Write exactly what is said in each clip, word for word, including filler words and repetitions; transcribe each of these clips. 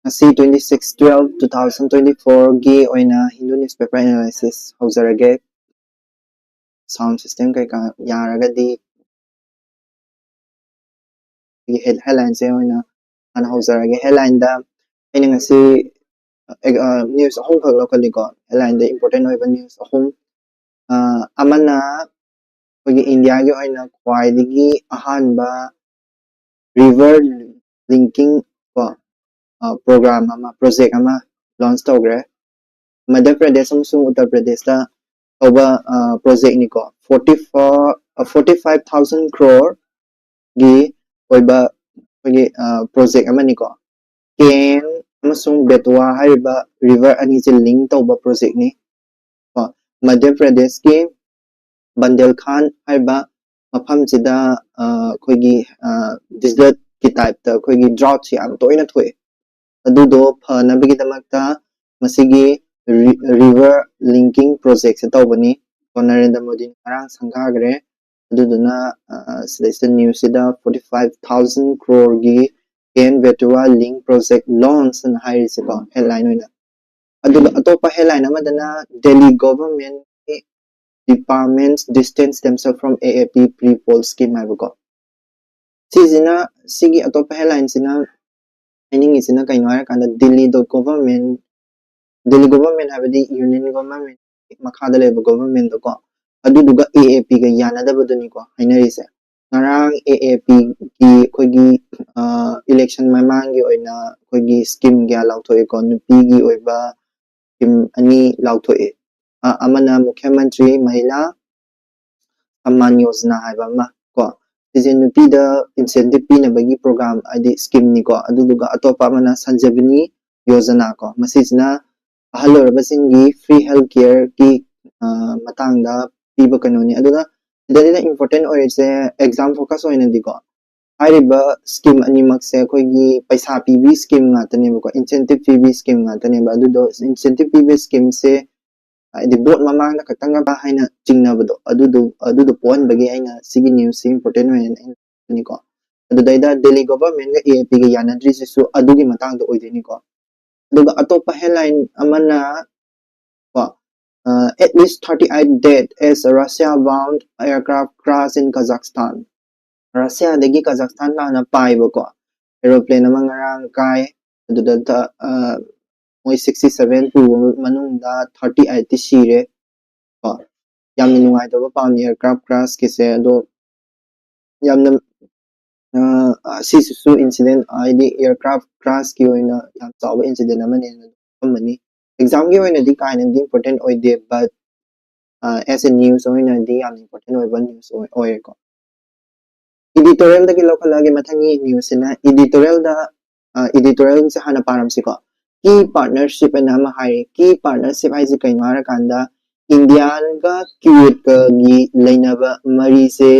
ꯉꯁꯤ twenty six twelve two thousand twenty fourꯒꯤ ꯑꯣꯏꯅ Hindu newspaper analysis ꯍꯧꯖꯔꯒꯦ꯫ Sound system ꯀꯩꯀꯥ ꯌꯥꯔꯒꯗꯤ headlineꯁꯦ ꯑꯣꯏꯅ ꯍꯥꯟꯅ ꯍꯧꯖꯔꯒꯦ꯫ Headlineꯗ ꯑꯩꯅ ꯉꯁꯤ news ꯑꯍꯨꯝꯈꯛ ꯂꯧꯈꯠꯂꯤꯀꯣ꯫ Headlineꯗ important ꯑꯣꯏꯕ news ꯑꯍꯨꯝ꯫ ꯑꯃꯅ ꯑꯩꯈꯣꯏꯒꯤ ꯏꯟꯗꯤꯌꯥꯒꯤ ꯑꯣꯏꯅ ꯈ꯭ꯋꯥꯏꯗꯒꯤ ꯑꯍꯥꯟꯕ river linking ꯀꯣ program ꯑꯃ, project ꯑꯃ launch ꯇꯧꯈ꯭ꯔꯦ꯫ ꯃꯙ꯭ꯌ ꯄ꯭ꯔꯗꯦꯁ ꯑꯃꯁꯨꯡ ꯎꯠꯇꯔ ꯄ꯭ꯔꯗꯦꯁꯇ ꯇꯧꯕ projectꯅꯤꯀꯣ꯫ Forty four forty five thousand croreꯒꯤ ꯑꯣꯏꯕ ꯑꯩꯈꯣꯏꯒꯤ project ꯑꯃꯅꯤꯀꯣ꯫ ꯀꯦꯟ ꯑꯃꯁꯨꯡ ꯕꯦꯇꯋꯥ ꯍꯥꯏꯔꯤꯕ river ꯑꯅꯤꯁꯦ link ꯇꯧꯕ projectꯅꯤ꯫ ꯀꯣ ꯃꯙ꯭ꯌ ꯄ꯭ꯔꯗꯦꯁꯀꯤ ꯕꯟꯗꯦꯜꯈꯥꯟ ꯍꯥꯏꯔꯤꯕ ꯃꯐꯝꯁꯤꯗ ꯑꯩꯈꯣꯏꯒꯤ desertꯀꯤ typeꯇ ꯑꯩꯈꯣꯏꯒꯤ droughtꯁꯦ ꯌꯥꯝ ꯇꯣꯏꯅ ꯊꯣꯛꯑꯦ꯫ ꯑꯗꯨꯗꯣ ꯐꯅꯕꯒꯤꯗꯃꯛꯇ ꯃꯁꯤꯒꯤ river linking projectꯁꯦ ꯇꯧꯕꯅꯤ꯫ ꯀꯣ ꯅꯔꯦꯟꯗ꯭ꯔ ꯃꯣꯗꯤꯅ ꯉꯔꯥꯡ ꯁꯪꯒꯥꯈ꯭ꯔꯦ꯫ ꯑꯗꯨꯗꯨꯅ ꯁꯤꯗꯩꯁꯤꯗ newsꯁꯤꯗ forty five thousand croreꯒꯤ ꯀꯦꯟ ꯕꯦꯇꯋꯥ link project launch ꯑꯅ ꯍꯥꯏꯔꯤꯁꯦꯀꯣ headline ꯑꯣꯏꯅ꯫ ꯑꯗꯨꯒ ꯑꯇꯣꯞꯄ headline ꯑꯃꯗꯅ Delhi government departments distance themselves from A A P pre-poll scheme ꯍꯥꯏꯕꯀꯣ꯫ ꯁꯤꯁꯤꯅ ꯁꯤꯒꯤ ꯑꯇꯣꯞꯄ headlineꯁꯤꯅ ꯍꯥꯏꯅꯤꯡꯉꯤꯁꯤꯅ ꯀꯩꯅꯣ ꯍꯥꯏꯔꯀꯥꯟꯗ ꯗꯤꯜꯂꯤꯗꯣ government Delhi government ꯍꯥꯏꯕꯗꯤ union government ꯃꯈꯥꯗ ꯂꯩꯕ governmentꯗꯣꯀꯣ ꯑꯗꯨꯗꯨꯒ A A Pꯒ ꯌꯥꯅꯗꯕꯗꯨꯅꯤꯀꯣ ꯍꯥꯏꯅꯔꯤꯁꯦ꯫ ꯉꯔꯥꯡ A A Pꯒꯤ ꯑꯩꯈꯣꯏꯒꯤ election ꯃꯃꯥꯡꯒꯤ ꯑꯣꯏꯅ ꯑꯩꯈꯣꯏꯒꯤ scheme ꯀꯌꯥ ꯂꯥꯎꯊꯣꯛꯑꯦꯀꯣ꯫ ꯅꯨꯄꯤꯒꯤ ꯑꯣꯏꯕ scheme ꯑꯅꯤ ꯂꯥꯎꯊꯣꯛꯑꯦ꯫ ꯑꯃꯅ ꯃꯨꯈ꯭ꯌ ꯃꯟꯇ꯭ꯔꯤ ꯃꯍꯤꯂꯥ ꯁꯝꯃꯥꯟ ꯌꯣꯖꯅꯥ ꯍꯥꯏꯕ ꯑꯃ ꯀꯣ ꯁꯤꯁꯦ ꯅꯨꯄꯤꯗ incentive ꯄꯤꯅꯕꯒꯤ program ꯍꯥꯏꯗꯤ schemeꯅꯤꯀꯣ꯫ ꯑꯗꯨꯗꯨꯒ ꯑꯇꯣꯞꯄ ꯑꯃꯅ ꯁꯟꯖꯤꯕꯅꯤ ꯌꯣꯖꯅꯥ ꯀꯣ ꯃꯁꯤꯁꯤꯅ ꯑꯍꯜ ꯑꯣꯏꯔꯕꯁꯤꯡꯒꯤ free health careꯒꯤ ꯃꯇꯥꯡꯗ ꯄꯤꯕ ꯀꯩꯅꯣꯅꯤ꯫ ꯑꯗꯨꯅ ꯁꯤꯗꯩꯗ important ꯑꯣꯏꯔꯤꯁꯦ exam focus ꯑꯣꯏꯅꯗꯤꯀꯣ ꯍꯥꯏꯔꯤꯕ scheme ꯑꯅꯤꯃꯛꯁꯦ ꯑꯩꯈꯣꯏꯒꯤ ꯄꯩꯁꯥ ꯄꯤꯕꯤ scheme ꯉꯥꯛꯇꯅꯦꯕꯀꯣ incentive ꯄꯤꯕꯤ scheme ꯉꯥꯛꯇꯅꯦꯕ꯫ ꯑꯗꯨꯗꯣ incentive ꯄꯤꯕ schemeꯁꯦ ꯍꯥꯏꯗꯤ vote ꯃꯃꯥꯡꯗ ꯈꯛꯇꯪ ꯍꯥꯏꯅ ꯆꯤꯡꯅꯕꯗꯣ ꯑꯗꯨꯗꯣ ꯑꯗꯨꯗꯣ ꯄꯣꯛꯍꯟꯕꯒꯤ ꯑꯩꯅ ꯁꯤꯒꯤ newsꯁꯦ important ꯑꯣꯏꯅ ꯑꯩꯅꯀꯣ꯫ ꯑꯗꯨꯗꯩꯗ ꯗꯦꯜꯂꯤ ꯒꯣꯚꯔꯟꯃꯦꯟꯒ ꯑꯦ ꯑꯦ ꯄꯤꯒ ꯌꯥꯅꯗ꯭ꯔꯤꯁꯤꯁꯨ ꯑꯗꯨꯒꯤ ꯃꯇꯥꯡꯗ ꯑꯣꯏꯗꯣꯏꯅꯤꯀꯣ꯫ ꯑꯗꯨꯒ ꯑꯇꯣꯞꯄ ꯍꯦꯗꯂꯥꯏꯟ ꯑꯃꯅ ꯀꯣ, uh, at least thirty-eight dead as Russia bound aircraft crash in Kazakhstan. ꯔꯁꯤꯌꯥꯗꯒꯤ ꯀꯖꯥꯛꯁꯇꯥꯟ ꯇꯥꯅ ꯄꯥꯏꯕꯀꯣ ꯑꯦꯔꯣꯄ꯭ꯂꯦꯟ ꯑꯃ ꯉꯔꯥꯡ ꯀꯥꯏ꯫ ꯑꯗꯨꯗ ꯊ- ꯑ, ꯃꯣꯏ sixty seven ꯄꯨꯕ ꯃꯅꯨꯡꯗ thirty eight ꯇꯤ ꯁꯤꯔꯦ ꯀꯣ꯫ ꯌꯥꯝꯅ ꯅꯨꯡꯉꯥꯏꯇꯕ ꯄꯥꯎꯅꯤ ꯑꯦꯌꯔꯀ꯭ꯔꯥꯐ ꯀ꯭ꯔꯥꯁꯀꯤꯁꯦ꯫ ꯑꯗꯣ ꯌꯥꯝꯅ ꯑ, ꯑꯁꯤꯁꯤꯁꯨ ꯏꯟꯁꯤꯗꯦꯟ ꯍꯥꯏꯗꯤ ꯑꯦꯌꯔꯀ꯭ꯔꯥꯐ ꯀ꯭ꯔꯥꯁꯀꯤ ꯑꯣꯏꯅ ꯌꯥꯝ ꯆꯥꯎꯕ ꯏꯟꯁꯤꯗꯦꯟ ꯑꯃꯅꯦꯅ ꯈꯟꯕꯅꯤ꯫ ꯑꯦꯛꯖꯥꯝꯒꯤ ꯑꯣꯏꯅꯗꯤ ꯀꯥ ꯍꯦꯟꯅꯗꯤ ꯏꯝꯄꯣꯔꯇꯦꯟ ꯑꯣꯏꯗꯦ, ꯕꯠ ꯑꯦꯁ ꯑꯦ ꯅ꯭ꯌꯨꯁ ꯑꯣꯏꯅꯗꯤ ꯌꯥꯝꯅ ꯏꯝꯄꯣꯔꯇꯦꯟ ꯑꯣꯏꯕ ꯅ꯭ꯌꯨꯁ ꯑꯣꯏꯔꯦꯀꯣ꯫ ꯏꯗꯤꯇꯣꯔꯤꯌꯦꯜꯗꯒꯤ ꯂꯧꯈꯠꯂꯛꯑꯒꯦ ꯃꯊꯪꯒꯤ ꯅ꯭ꯌꯨꯁꯁꯤꯅ꯫ ꯏꯗꯤꯇꯣꯔꯤꯌꯦꯜꯗ, ꯏꯗꯤꯇꯣꯔꯤꯌꯦꯜꯁꯦ ꯍꯥꯟꯅ ꯄꯥꯔꯝꯁꯤꯀꯣ꯫ ꯀꯤ ꯄꯥꯔꯠꯅꯔꯁꯤꯞ ꯍꯥꯏꯅ ꯑꯃ ꯍꯥꯏꯔꯦ꯫ ꯀꯤ ꯄꯥꯔꯠꯅꯔꯁꯤꯞ ꯍꯥꯏꯁꯦ ꯀꯩꯅꯣ ꯍꯥꯏꯔꯀꯥꯟꯗ, ꯏꯟꯗꯤꯌꯥꯒ ꯀ꯭ꯌꯨꯋꯦꯠꯀꯒꯤ ꯂꯩꯅꯕ ꯃꯔꯤꯁꯦ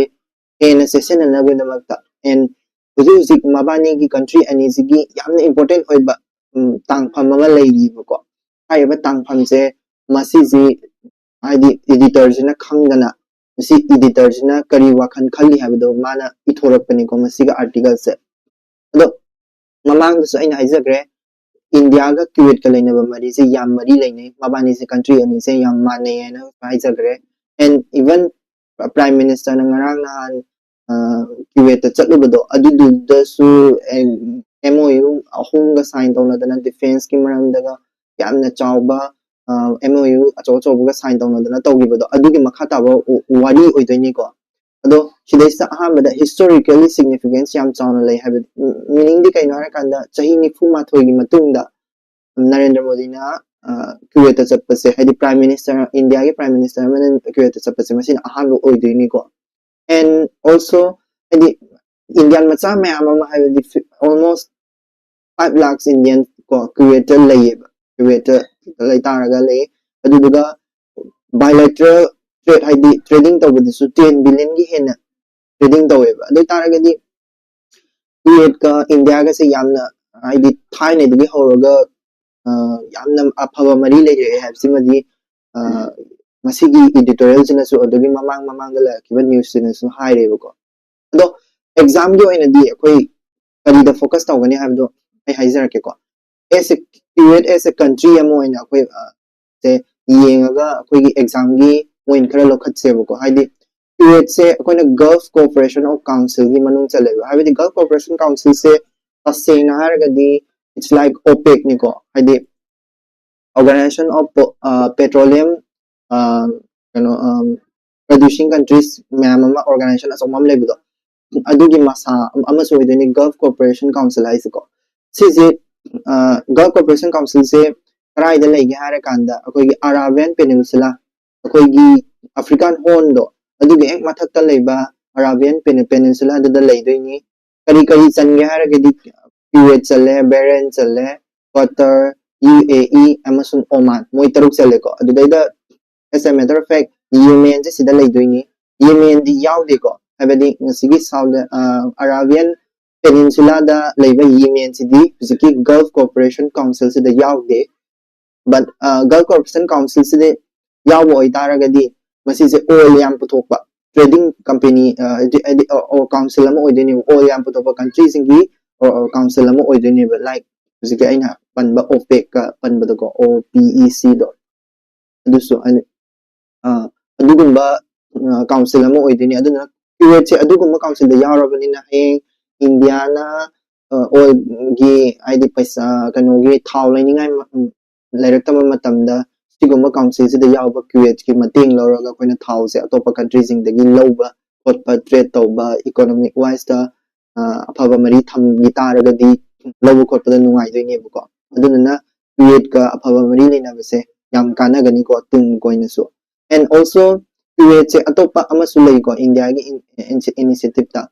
ꯍꯦꯟꯅ ꯆꯦꯠꯁꯤꯟꯅꯅꯕꯒꯤꯗꯃꯛꯇ, ꯑꯦꯟ ꯍꯧꯖꯤꯛ ꯍꯧꯖꯤꯛ ꯃꯕꯥꯅꯤꯒꯤ ꯀꯟꯇ꯭ꯔꯤ ꯑꯅꯤꯁꯤꯒꯤ ꯌꯥꯝꯅ ꯏꯝꯄꯣꯔꯇꯦꯟ ꯑꯣꯏꯕ ꯎꯝ, ꯇꯥꯡꯐꯝ ꯑꯃ ꯂꯩꯔꯤꯕꯀꯣ꯫ ꯍꯥꯏꯔꯤꯕ ꯇꯥꯡꯐꯝꯁꯦ ꯃꯁꯤꯁꯤ ꯍꯥꯏꯗꯤ ꯏꯗꯤꯇꯔꯁꯤꯅ ꯈꯪꯗꯅ, ꯃꯁꯤ ꯏꯗꯤꯇꯔꯁꯤꯅ ꯀꯔꯤ ꯋꯥꯈꯜ ꯈꯜꯂꯤ ꯍꯥꯏꯕꯗꯣ ꯃꯥꯅ ꯏꯊꯣꯔꯛꯄꯅꯤꯀꯣ ꯃꯁꯤꯒꯤ ꯑꯥꯔꯇꯤꯀꯜꯁꯦ꯫ ꯑꯗꯣ ꯃꯃꯥꯡꯗꯁꯨ ꯑꯩꯅ ꯍꯥꯏꯖꯈ꯭ꯔꯦ, ꯏꯟꯗꯤꯌꯥꯒ ꯀ꯭ꯌꯨꯋꯦꯠꯀ ꯂꯩꯅꯕ ꯃꯔꯤꯁꯦ ꯌꯥꯝ ꯃꯔꯤ ꯂꯩꯅꯩ, ꯃꯕꯥꯅꯤꯁꯦ ꯀꯟꯇ꯭ꯔꯤ ꯑꯅꯤꯁꯦ ꯌꯥꯝ ꯃꯥꯟꯅꯩ ꯍꯥꯏꯅ ꯍꯥꯏꯖꯈ꯭ꯔꯦ꯫ ꯑꯦꯟ ꯏꯚꯟ ꯄ꯭ꯔꯥꯏꯝ ꯃꯤꯅꯤꯁꯇꯔꯅ ꯉꯔꯥꯡ ꯅꯍꯥꯟ ꯑ, ꯀ꯭ꯌꯨꯋꯦꯠꯇ ꯆꯠꯂꯨꯕꯗꯣ ꯑꯗꯨꯗꯨꯗꯁꯨ ꯑꯦꯝ ꯑꯣ ꯌꯨ ꯑꯍꯨꯝꯒ ꯁꯥꯏꯟ ꯇꯧꯅꯗꯅ ꯗꯤꯐꯦꯟꯁꯀꯤ ꯃꯔꯝꯗꯒ ꯌꯥꯝꯅ ꯆꯥꯎꯕ ꯑꯦꯝ ꯑꯣ ꯌꯨ ꯑꯆꯧ ꯑꯆꯧꯕꯒ ꯁꯥꯏꯟ ꯇꯧꯅꯗꯅ ꯇꯧꯈꯤꯕꯗꯣ ꯑꯗꯨꯒꯤ ꯃꯈꯥ ꯇꯥꯕ ꯋꯥꯔꯤ ꯑꯣꯏꯗꯣꯏꯅꯤꯀꯣ꯫ ꯑꯗꯣ ꯁꯤꯗꯩꯁꯤꯗ ꯑꯍꯥꯟꯕꯗ ꯍꯤꯁꯇꯣꯔꯤꯀꯦꯜꯂꯤ ꯁꯤꯒꯅꯤꯐꯤꯀꯦꯟꯁ ꯌꯥꯝ ꯆꯥꯎꯅ ꯂꯩ ꯍꯥꯏꯕ ꯃꯤꯅꯤꯡꯗꯤ ꯀꯩꯅꯣ ꯍꯥꯏꯔꯀꯥꯟꯗ ꯆꯍꯤ ꯅꯤꯐꯨ ꯃꯥꯊꯣꯏꯒꯤ ꯃꯇꯨꯡꯗ ꯅꯔꯦꯟꯗ꯭ꯔ ꯃꯣꯗꯤꯅ ꯀ꯭ꯌꯨꯋꯦꯠꯇ ꯆꯠꯄꯁꯦ, ꯍꯥꯏꯗꯤ ꯄ꯭ꯔꯥꯏꯝ ꯃꯤꯅꯤꯁꯇꯔ, ꯏꯟꯗꯤꯌꯥꯒꯤ ꯄ꯭ꯔꯥꯏꯝ ꯃꯤꯅꯤꯁꯇꯔ ꯑꯃꯅ ꯀ꯭ꯌꯨꯋꯦꯠꯇ ꯆꯠꯄꯁꯦ ꯃꯁꯤꯅ ꯑꯍꯥꯟꯕ ꯑꯣꯏꯗꯣꯏꯅꯤꯀꯣ꯫ ꯑꯦꯟ ꯑꯣꯜꯁꯣ ꯍꯥꯏꯗꯤ ꯏꯟꯗꯤꯌꯥꯟ ꯃꯆꯥ ꯃꯌꯥꯝ ꯑꯃ ꯍꯥꯏꯕꯗꯤ almost five lakhs Indian ꯀꯣ ꯀ꯭ꯌꯨꯋꯦꯠꯇ ꯂꯩꯌꯦꯕ꯫ ꯀ꯭ꯌꯨꯋꯦꯠꯇ ꯂꯩꯇꯥꯔꯒ ꯂꯩ꯫ ꯑꯗꯨꯗꯨꯒ bilateral trade ꯍꯥꯏꯗꯤ ꯇ꯭ꯔꯦꯗꯤꯡ ꯇꯧꯕꯗꯁꯨ ten billionꯒꯤ ꯍꯦꯟꯅ ꯇ꯭ꯔꯦꯗꯤꯡ ꯇꯧꯋꯦꯕ꯫ ꯑꯗꯨ ꯑꯣꯏꯇꯥꯔꯒꯗꯤ ꯀ꯭ꯌꯨꯋꯦꯠꯀ ꯏꯟꯗꯤꯌꯥꯒꯁꯦ ꯌꯥꯝꯅ ꯍꯥꯏꯗꯤ ꯊꯥꯏꯅꯗꯒꯤ ꯍꯧꯔꯒ ꯑ, ꯌꯥꯝꯅ ꯑꯐꯕ ꯃꯔꯤ ꯂꯩꯔꯛꯑꯦ ꯍꯥꯏꯕꯁꯤꯃꯗꯤ ꯑ, ꯃꯁꯤꯒꯤ ꯏꯗꯤꯇꯣꯔꯤꯌꯦꯜꯁꯤꯅꯁꯨ ꯑꯗꯨꯒꯤ ꯃꯃꯥꯡ ꯃꯃꯥꯡꯗ ꯂꯩꯔꯛꯈꯤꯕ ꯅ꯭ꯌꯨꯁꯁꯤꯅꯁꯨ ꯍꯥꯏꯔꯦꯕꯀꯣ꯫ ꯑꯗꯣ ꯑꯦꯛꯖꯥꯝꯒꯤ ꯑꯣꯏꯅꯗꯤ ꯑꯩꯈꯣꯏ ꯀꯔꯤꯗ ꯐꯣꯀꯁ ꯇꯧꯒꯅꯤ ꯍꯥꯏꯕꯗꯣ ꯑꯩ ꯍꯥꯏꯖꯔꯛꯀꯦꯀꯣ꯫ As a Kuwait as a country ꯑꯃ ꯑꯣꯏꯅ ꯑꯩꯈꯣꯏ ꯁꯦ ꯌꯦꯡꯉꯒ ꯑꯩꯈꯣꯏꯒꯤ ꯑꯦꯛꯖꯥꯝꯒꯤ ꯄꯣꯏꯟ ꯈꯔ ꯂꯧꯈꯠꯁꯦꯕꯀꯣ꯫ ꯍꯥꯏꯗꯤ ꯀꯨꯋꯦꯠꯁꯦ ꯑꯩꯈꯣꯏꯅ Gulf Cooperation of Councilꯒꯤ ꯃꯅꯨꯡ ꯆꯜꯂꯦꯕ꯫ ꯍꯥꯏꯕꯗꯤ Gulf Cooperation Councilꯁꯦ ꯇꯁꯦꯡꯅ ꯍꯥꯏꯔꯒꯗꯤ it's like OPECꯅꯤꯀꯣ꯫ ꯍꯥꯏꯗꯤ Organization of Petroleum ꯀꯩꯅꯣ Producing Countries ꯃꯌꯥꯝ ꯑꯃ organization ꯑꯆꯧꯕ ꯑꯃ ꯂꯩꯕꯗꯣ, ꯑꯗꯨꯒꯤ ꯃꯁꯥ ꯑꯃꯁꯨ ꯑꯣꯏꯗꯣꯏꯅꯤ Gulf Cooperation Council ꯍꯥꯏꯁꯦꯀꯣ꯫ ꯁꯤꯁꯦ Gulf Cooperation Councilꯁꯦ ꯀꯗꯥꯏꯗ ꯂꯩꯒꯦ ꯍꯥꯏꯔꯀꯥꯟꯗ ꯑꯩꯈꯣꯏꯒꯤ Arabian Peninsula, ꯑꯩꯈꯣꯏꯒꯤ African Hornꯗꯣ, ꯑꯗꯨꯒꯤ ꯍꯦꯛ ꯃꯊꯛꯇ ꯂꯩꯕ Arabian Peninsula ꯑꯗꯨꯗ ꯂꯩꯗꯣꯏꯅꯤ꯫ ꯀꯔꯤ ꯀꯔꯤ ꯆꯟꯒꯦ ꯍꯥꯏꯔꯒꯗꯤ ꯀꯨꯋꯦꯠ ꯆꯜꯂꯦ, ꯕꯦꯔꯦꯟ ꯆꯜꯂꯦ, ꯀꯇꯔ, UAE ꯑꯃꯁꯨꯡ ꯑꯣꯃꯥꯟ, ꯃꯣꯏ ꯇꯔꯨꯛ ꯆꯜꯂꯦꯀꯣ꯫ ꯑꯗꯨꯗꯩꯗ as a matter of fact ꯌꯦꯃꯦꯟꯁꯦ ꯁꯤꯗ ꯂꯩꯗꯣꯏꯅꯤ꯫ ꯌꯦꯃꯦꯟꯗꯤ ꯌꯥꯎꯗꯦꯀꯣ, ꯍꯥꯏꯕꯗꯤ ꯉꯁꯤꯒꯤ South Arabian Peninsulada ꯂꯩꯕ ꯌꯦꯃꯦꯟꯁꯤꯗꯤ ꯍꯧꯖꯤꯛꯀꯤ Gulf Cooperation Councilꯁꯤꯗ ꯌꯥꯎꯗꯦ꯫ But Gulf Cooperation Councilꯁꯤꯗ ꯌꯥꯎꯕ ꯑꯣꯏꯇꯥꯔꯒꯗꯤ ꯃꯁꯤꯁꯦ oil ꯌꯥꯝ ꯄꯨꯊꯣꯛꯄ trading company, ꯍꯥꯏꯗꯤ council ꯑꯃ ꯑꯣꯏꯗꯣꯏꯅꯦꯕ꯫ Oil ꯌꯥꯝ ꯄꯨꯊꯣꯛꯄ countryꯁꯤꯡꯒꯤ council ꯑꯃ ꯑꯣꯏꯗꯣꯏꯅꯦꯕ, like ꯍꯧꯖꯤꯛꯀꯤ ꯑꯩꯅ ꯄꯟꯕ OPECꯀ ꯄꯟꯕꯗꯀꯣ, OPECꯗꯣ, ꯑꯗꯨꯁꯨ ꯑꯗꯨꯒꯨꯝꯕ council ꯑꯃ ꯑꯣꯏꯗꯣꯏꯅꯤ꯫ ꯑꯗꯨꯅ ꯀꯨꯋꯦꯠꯁꯦ ꯑꯗꯨꯒꯨꯝꯕ councilꯗ ꯌꯥꯎꯔꯕꯅꯤꯅ ꯍꯌꯦꯡ ꯏꯟꯗꯤꯌꯥꯅ oilꯒꯤ, ꯍꯥꯏꯗꯤ ꯄꯩꯁꯥ, ꯀꯩꯅꯣꯒꯤ ꯊꯥꯎ ꯂꯩꯅꯤꯡꯉꯥꯏ ꯂꯩꯔꯛꯇꯕ ꯃꯇꯝꯗ ꯁꯤꯒꯨꯝꯕ councilꯁꯤꯗ ꯌꯥꯎꯕ ꯀꯨꯋꯦꯠꯀꯤ ꯃꯇꯦꯡ ꯂꯧꯔꯒ ꯑꯩꯈꯣꯏꯅ ꯊꯥꯎꯁꯦ ꯑꯇꯣꯞꯄ countryꯁꯤꯡꯗꯒꯤ ꯂꯧꯕ ꯈꯣꯠꯄ, trade ꯇꯧꯕ, economic wiseꯇ ꯑꯐꯕ ꯃꯔꯤ ꯊꯝꯈꯤ ꯇꯥꯔꯒꯗꯤ ꯂꯧꯕ ꯈꯣꯠꯄꯗ ꯅꯨꯡꯉꯥꯏꯗꯣꯏꯅꯦꯕꯀꯣ꯫ ꯑꯗꯨꯗꯨꯅ ꯀꯨꯋꯦꯠꯀ ꯑꯐꯕ ꯃꯔꯤ ꯂꯩꯅꯕꯁꯦ ꯌꯥꯝ ꯀꯥꯟꯅꯒꯅꯤꯀꯣ ꯇꯨꯡ ꯀꯣꯏꯅꯁꯨ꯫ And also ꯀꯨꯋꯦꯠꯁꯦ ꯑꯇꯣꯞꯄ ꯑꯃꯁꯨ ꯂꯩꯀꯣ ꯏꯟꯗꯤꯌꯥꯒꯤ initiativeꯇ꯫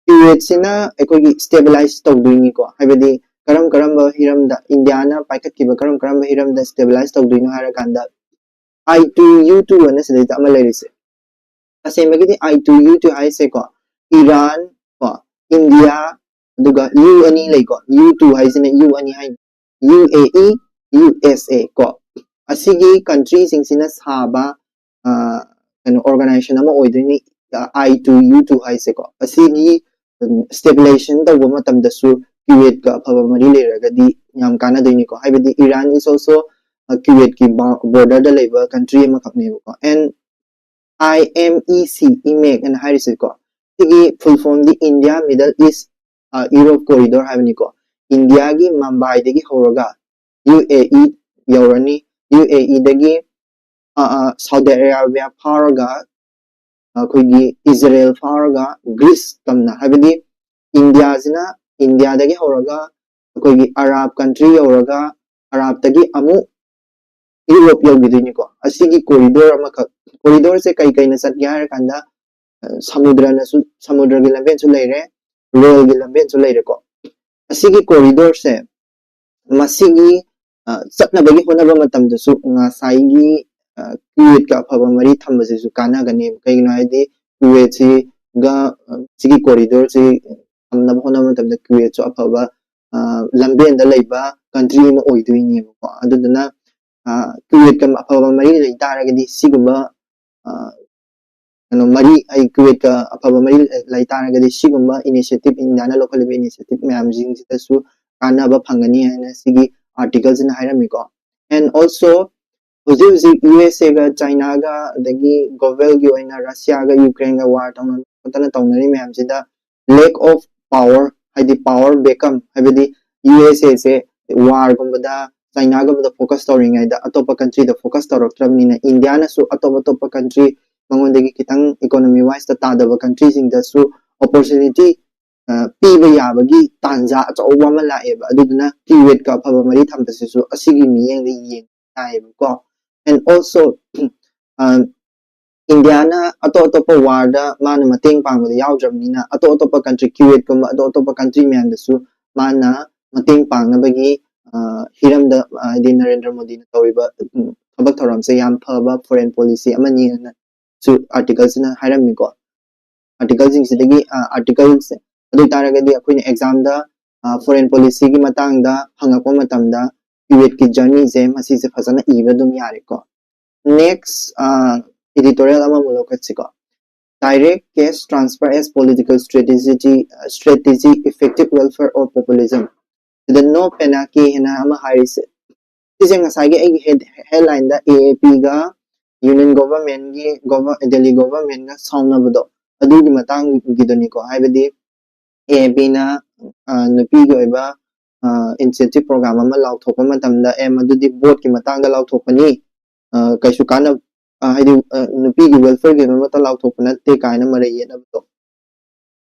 ꯀꯨꯋꯦꯠꯁꯤꯅ ꯑꯩꯈꯣꯏꯒꯤ stabilize ꯇꯧꯗꯣꯏꯅꯤꯀꯣ, ꯍꯥꯏꯕꯗꯤ ꯀꯔꯝ ꯀꯔꯝꯕ ꯍꯤꯔꯝꯗ ꯏꯟꯗꯤꯌꯥꯅ ꯄꯥꯏꯈꯠꯈꯤꯕ ꯀꯔꯝ ꯀꯔꯝꯕ ꯍꯤꯔꯝꯗ stabilize ꯇꯧꯗꯣꯏꯅꯣ ꯍꯥꯏꯔꯀꯥꯟꯗ I two U two ꯑꯅ ꯁꯤꯗꯩꯗ ꯑꯃ ꯂꯩꯔꯤꯁꯦ꯫ ꯇꯁꯦꯡꯕꯒꯤꯗꯤ I two U two ꯍꯥꯏꯁꯦꯀꯣ ꯏꯔꯥꯟ ꯀꯣ ꯏꯟꯗꯤꯌꯥ ꯑꯗꯨꯒ U ꯑꯅꯤ ꯂꯩꯀꯣ, U two ꯍꯥꯏꯁꯤꯅ U ꯑꯅꯤ ꯍꯥꯏꯅꯤ, UAE, USA ꯀꯣ꯫ ꯑꯁꯤꯒꯤ countryꯁꯤꯡꯁꯤꯅ ꯁꯥꯕ ꯀꯩꯅꯣ organization ꯑꯃ ꯑꯣꯏꯗꯣꯏꯅꯤ I two U two ꯍꯥꯏꯁꯦꯀꯣ꯫ ꯑꯁꯤꯒꯤ stabilization ꯇꯧꯕ ꯃꯇꯝꯗꯁꯨ ꯀ꯭ꯌꯨꯋꯦꯠꯀ ꯑꯐꯕ ꯃꯔꯤ ꯂꯩꯔꯒꯗꯤ ꯌꯥꯝ ꯀꯥꯟꯅꯗꯣꯏꯅꯤꯀꯣ꯫ ꯍꯥꯏꯕꯗꯤ Iran is also ꯀ꯭ꯌꯨꯋꯦꯠꯀꯤ border ꯗ ꯂꯩꯕ country ꯑꯃꯈꯛꯅꯦꯕꯀꯣ꯫ And IMEC, IMEC ꯍꯥꯏꯅ ꯍꯥꯏꯔꯤꯁꯤꯀꯣ, ꯁꯤꯒꯤ full form ꯗꯤ India Middle East Europe Corridor ꯍꯥꯏꯕꯅꯤꯀꯣ꯫ ꯏꯟꯗꯤꯌꯥꯒꯤ ꯃꯝꯕꯥꯏꯗꯒꯤ ꯍꯧꯔꯒ UAE ꯌꯧꯔꯅꯤ, UAE ꯗꯒꯤ ꯁꯥꯎꯗꯤ ꯑꯔꯥꯕꯤꯌꯥ ꯐꯥꯎꯔꯒ ꯑꯩꯈꯣꯏꯒꯤ ꯏꯖꯔꯦꯜ ꯐꯥꯎꯔꯒ ꯒ꯭ꯔꯤꯁ ꯇꯝꯅ, ꯍꯥꯏꯕꯗꯤ ꯏꯟꯗꯤꯌꯥꯁꯤꯅ, ꯏꯟꯗꯤꯌꯥꯗꯒꯤ ꯍꯧꯔꯒ ꯑꯩꯈꯣꯏꯒꯤ ꯑꯔꯥꯕ country ꯌꯧꯔꯒ ꯑꯔꯥꯕꯇꯒꯤ ꯑꯃꯨꯛ ꯌꯨꯔꯣꯞ ꯌꯧꯈꯤꯗꯣꯏꯅꯤꯀꯣ꯫ ꯑꯁꯤꯒꯤ corridor ꯑꯃꯈꯛ, corridor ꯁꯦ ꯀꯩ ꯀꯩꯅ ꯆꯠꯀꯦ ꯍꯥꯏꯔ ꯀꯥꯟꯗ ꯁꯃꯨꯗ꯭ꯔꯅꯁꯨ, ꯁꯃꯨꯗ꯭ꯔꯒꯤ ꯂꯝꯕꯦꯟꯁꯨ ꯂꯩꯔꯦ, ꯔꯦꯜꯒꯤ ꯂꯝꯕꯦꯟꯁꯨ ꯂꯩꯔꯦꯀꯣ꯫ ꯑꯁꯤꯒꯤ corridor ꯁꯦ ꯃꯁꯤꯒꯤ ꯆꯠꯅꯕꯒꯤ ꯍꯣꯠꯅꯕ ꯃꯇꯝꯗꯁꯨ ꯉꯁꯥꯏꯒꯤ ꯀ꯭ꯌꯨꯋꯦꯠꯀ ꯑꯐꯕ ꯃꯔꯤ ꯊꯝꯕꯁꯤꯁꯨ ꯀꯥꯟꯅꯒꯅꯦꯕ꯫ ꯀꯩꯒꯤꯅꯣ ꯍꯥꯏꯗꯤ ꯀ꯭ꯌꯨꯋꯦꯠꯁꯤꯒ ꯁꯤꯒꯤ corridor ꯁꯤ ꯊꯝꯅꯕ ꯍꯣꯠꯅꯕ ꯃꯇꯝꯗ ꯀ꯭ꯌꯨꯋꯦꯠꯁꯨ ꯑꯐꯕ ꯂꯝꯕꯦꯟꯗ ꯂꯩꯕ country ꯑꯃ ꯑꯣꯏꯗꯣꯏꯅꯦꯕꯀꯣ꯫ ꯑꯗꯨꯗꯨꯅ ꯀ꯭ꯌꯨꯋꯦꯠꯀ ꯑꯐꯕ ꯃꯔꯤ ꯂꯩ ꯇꯥꯔꯒꯗꯤ ꯁꯤꯒꯨꯝꯕ ꯀꯩꯅꯣ ꯃꯔꯤ, ꯑꯩ ꯀ꯭ꯌꯨꯋꯦꯠꯀ ꯑꯐꯕ ꯃꯔꯤ ꯂꯩ ꯇꯥꯔꯒꯗꯤ ꯁꯤꯒꯨꯝꯕ initiative, ꯏꯟꯗꯤꯌꯥꯅ ꯂꯧꯈꯠꯂꯤꯕ initiative ꯃꯌꯥꯝꯁꯤꯡꯁꯤꯗꯁꯨ ꯀꯥꯟꯅꯕ ꯐꯪꯒꯅꯤ ꯍꯥꯏꯅ ꯁꯤꯒꯤ article ꯁꯤꯅ ꯍꯥꯏꯔꯝꯃꯤꯀꯣ꯫ And also ꯍꯧꯖꯤꯛ ꯍꯧꯖꯤꯛ USAꯒ Chinaꯒ ꯑꯗꯒꯤ global ꯒꯤ ꯑꯣꯏꯅ Russiaꯒ Ukraineꯒ war ꯇꯧꯅ ꯈꯣꯠꯇꯅ ꯇꯧꯅꯔꯤ ꯃꯌꯥꯝꯁꯤꯗ lack of power, ꯍꯥꯏꯗꯤ power vacuum, ꯍꯥꯏꯕꯗꯤ USAꯁꯦ war ꯒꯨꯝꯕꯗ, Chinaꯒꯨꯝꯕꯗ focus ꯇꯧꯔꯤꯉꯩꯗ ꯑꯇꯣꯞꯄ countryꯗ focus ꯇꯧꯔꯛꯇ꯭ꯔꯕꯅꯤꯅ ꯏꯟꯗꯤꯌꯥꯅꯁꯨ ꯑꯇꯣꯞ ꯑꯇꯣꯞꯄ country, ꯃꯉꯣꯟꯗꯒꯤ ꯈꯤꯇꯪ economy wise ꯇ ꯇꯥꯗꯕ countryꯁꯤꯡꯗꯁꯨ opportunity ꯄꯤꯕ ꯌꯥꯕꯒꯤ ꯇꯥꯟꯖꯥ ꯑꯆꯧꯕ ꯑꯃ ꯂꯥꯛꯑꯦꯕ꯫ ꯑꯗꯨꯗꯨꯅ ꯀ꯭ꯌꯨꯋꯦꯠꯀ ꯑꯐꯕ ꯃꯔꯤ ꯊꯝꯕꯁꯤꯁꯨ ꯑꯁꯤꯒꯤ ꯃꯤꯠꯌꯦꯡꯗ ꯌꯦꯡꯕ ꯌꯥꯏꯑꯕꯀꯣ꯫ And also ꯏꯟꯗꯤꯌꯥꯅ ꯑꯇꯣꯞ ꯑꯇꯣꯞꯄ war ꯗ ꯃꯥꯅ ꯃꯇꯦꯡ ꯄꯥꯡꯕꯗ ꯌꯥꯎꯗ꯭ꯔꯕꯅꯤꯅ ꯑꯇꯣꯞ ꯑꯇꯣꯞꯄ country, ꯀ꯭ꯌꯨꯋꯦꯠꯀꯨꯝꯕ ꯑꯇꯣꯞ ꯑꯇꯣꯞꯄ country ꯃꯌꯥꯝꯗꯁꯨ ꯃꯥꯅ ꯃꯇꯦꯡ ꯄꯥꯡꯅꯕꯒꯤ ꯍꯤꯔꯝꯗ ꯍꯥꯏꯗꯤ ꯅꯔꯦꯟꯗ꯭ꯔ ꯃꯣꯗꯤꯅ ꯇꯧꯔꯤꯕ ꯊꯕꯛ ꯊꯧꯔꯝꯁꯦ ꯌꯥꯝ ꯐꯕ foreign policy ꯑꯃꯅꯤ ꯍꯥꯏꯅꯁꯨ article ꯁꯤꯅ ꯍꯥꯏꯔꯝꯃꯤꯀꯣ꯫ Article ꯁꯤꯡꯁꯤꯗꯒꯤ article ꯑꯗꯨ ꯑꯣꯏꯇꯥꯔꯒꯗꯤ ꯑꯩꯈꯣꯏꯅ exam ꯗ foreign policy ꯒꯤ ꯃꯇꯥꯡꯗ ꯍꯪꯉꯛꯄ ꯃꯇꯝꯗ ꯀ꯭ꯌꯨꯋꯦꯠꯀꯤ journey ꯁꯦ ꯃꯁꯤꯁꯦ ꯐꯖꯅ ꯏꯕ ꯑꯗꯨꯝ ꯌꯥꯔꯦꯀꯣ꯫ Next editorial ꯑꯃꯃꯨꯛ ꯂꯧꯈꯠꯁꯤꯀꯣ꯫ Direct cash transfer as political strategy, strategy effective welfare or populism. ꯁꯤꯗ no ꯄꯦꯅꯥꯀꯤ ꯍꯥꯏꯅ ꯑꯃ ꯍꯥꯏꯔꯤꯁꯦ, ꯁꯤꯁꯦ ꯉꯁꯥꯏꯒꯤ ꯑꯩꯒꯤ ꯍꯦꯗ ꯍꯦꯗꯂꯥꯏꯟꯗ ꯑꯦ ꯑꯦ ꯄꯤꯒ ꯌꯨꯅꯤꯌꯟ ꯒꯣꯚꯔꯟꯃꯦꯟꯒꯤ ꯗꯦꯜꯂꯤ ꯒꯣꯚꯔꯟꯃꯦꯟꯒ ꯁꯥꯎꯅꯕꯗꯣ, ꯑꯗꯨꯒꯤ ꯃꯇꯥꯡꯒꯤꯗꯨꯅꯤꯀꯣ꯫ ꯍꯥꯏꯕꯗꯤ ꯑꯦ ꯑꯦ ꯄꯤꯅ ꯅꯨꯄꯤꯒꯤ ꯑꯣꯏꯕ ꯏꯟꯁꯦꯟꯇꯤꯞ ꯄ꯭ꯔꯣꯒ꯭ꯔꯥꯝ ꯑꯃ ꯂꯥꯎꯊꯣꯛꯄ ꯃꯇꯝꯗ, ꯑꯦ, ꯃꯗꯨꯗꯤ ꯚꯣꯠꯀꯤ ꯃꯇꯥꯡꯗ ꯂꯥꯎꯊꯣꯛꯄꯅꯤ, ꯀꯩꯁꯨ ꯀꯥꯟꯅ ꯍꯥꯏꯗꯤ ꯅꯨꯄꯤꯒꯤ ꯋꯦꯜꯐꯤꯌꯔꯒꯤꯗꯃꯛꯇ ꯂꯥꯎꯊꯣꯛꯄ ꯅꯠꯇꯦ ꯀꯥꯏꯅ ꯃꯔꯩ ꯌꯦꯠꯅꯕꯗꯣ,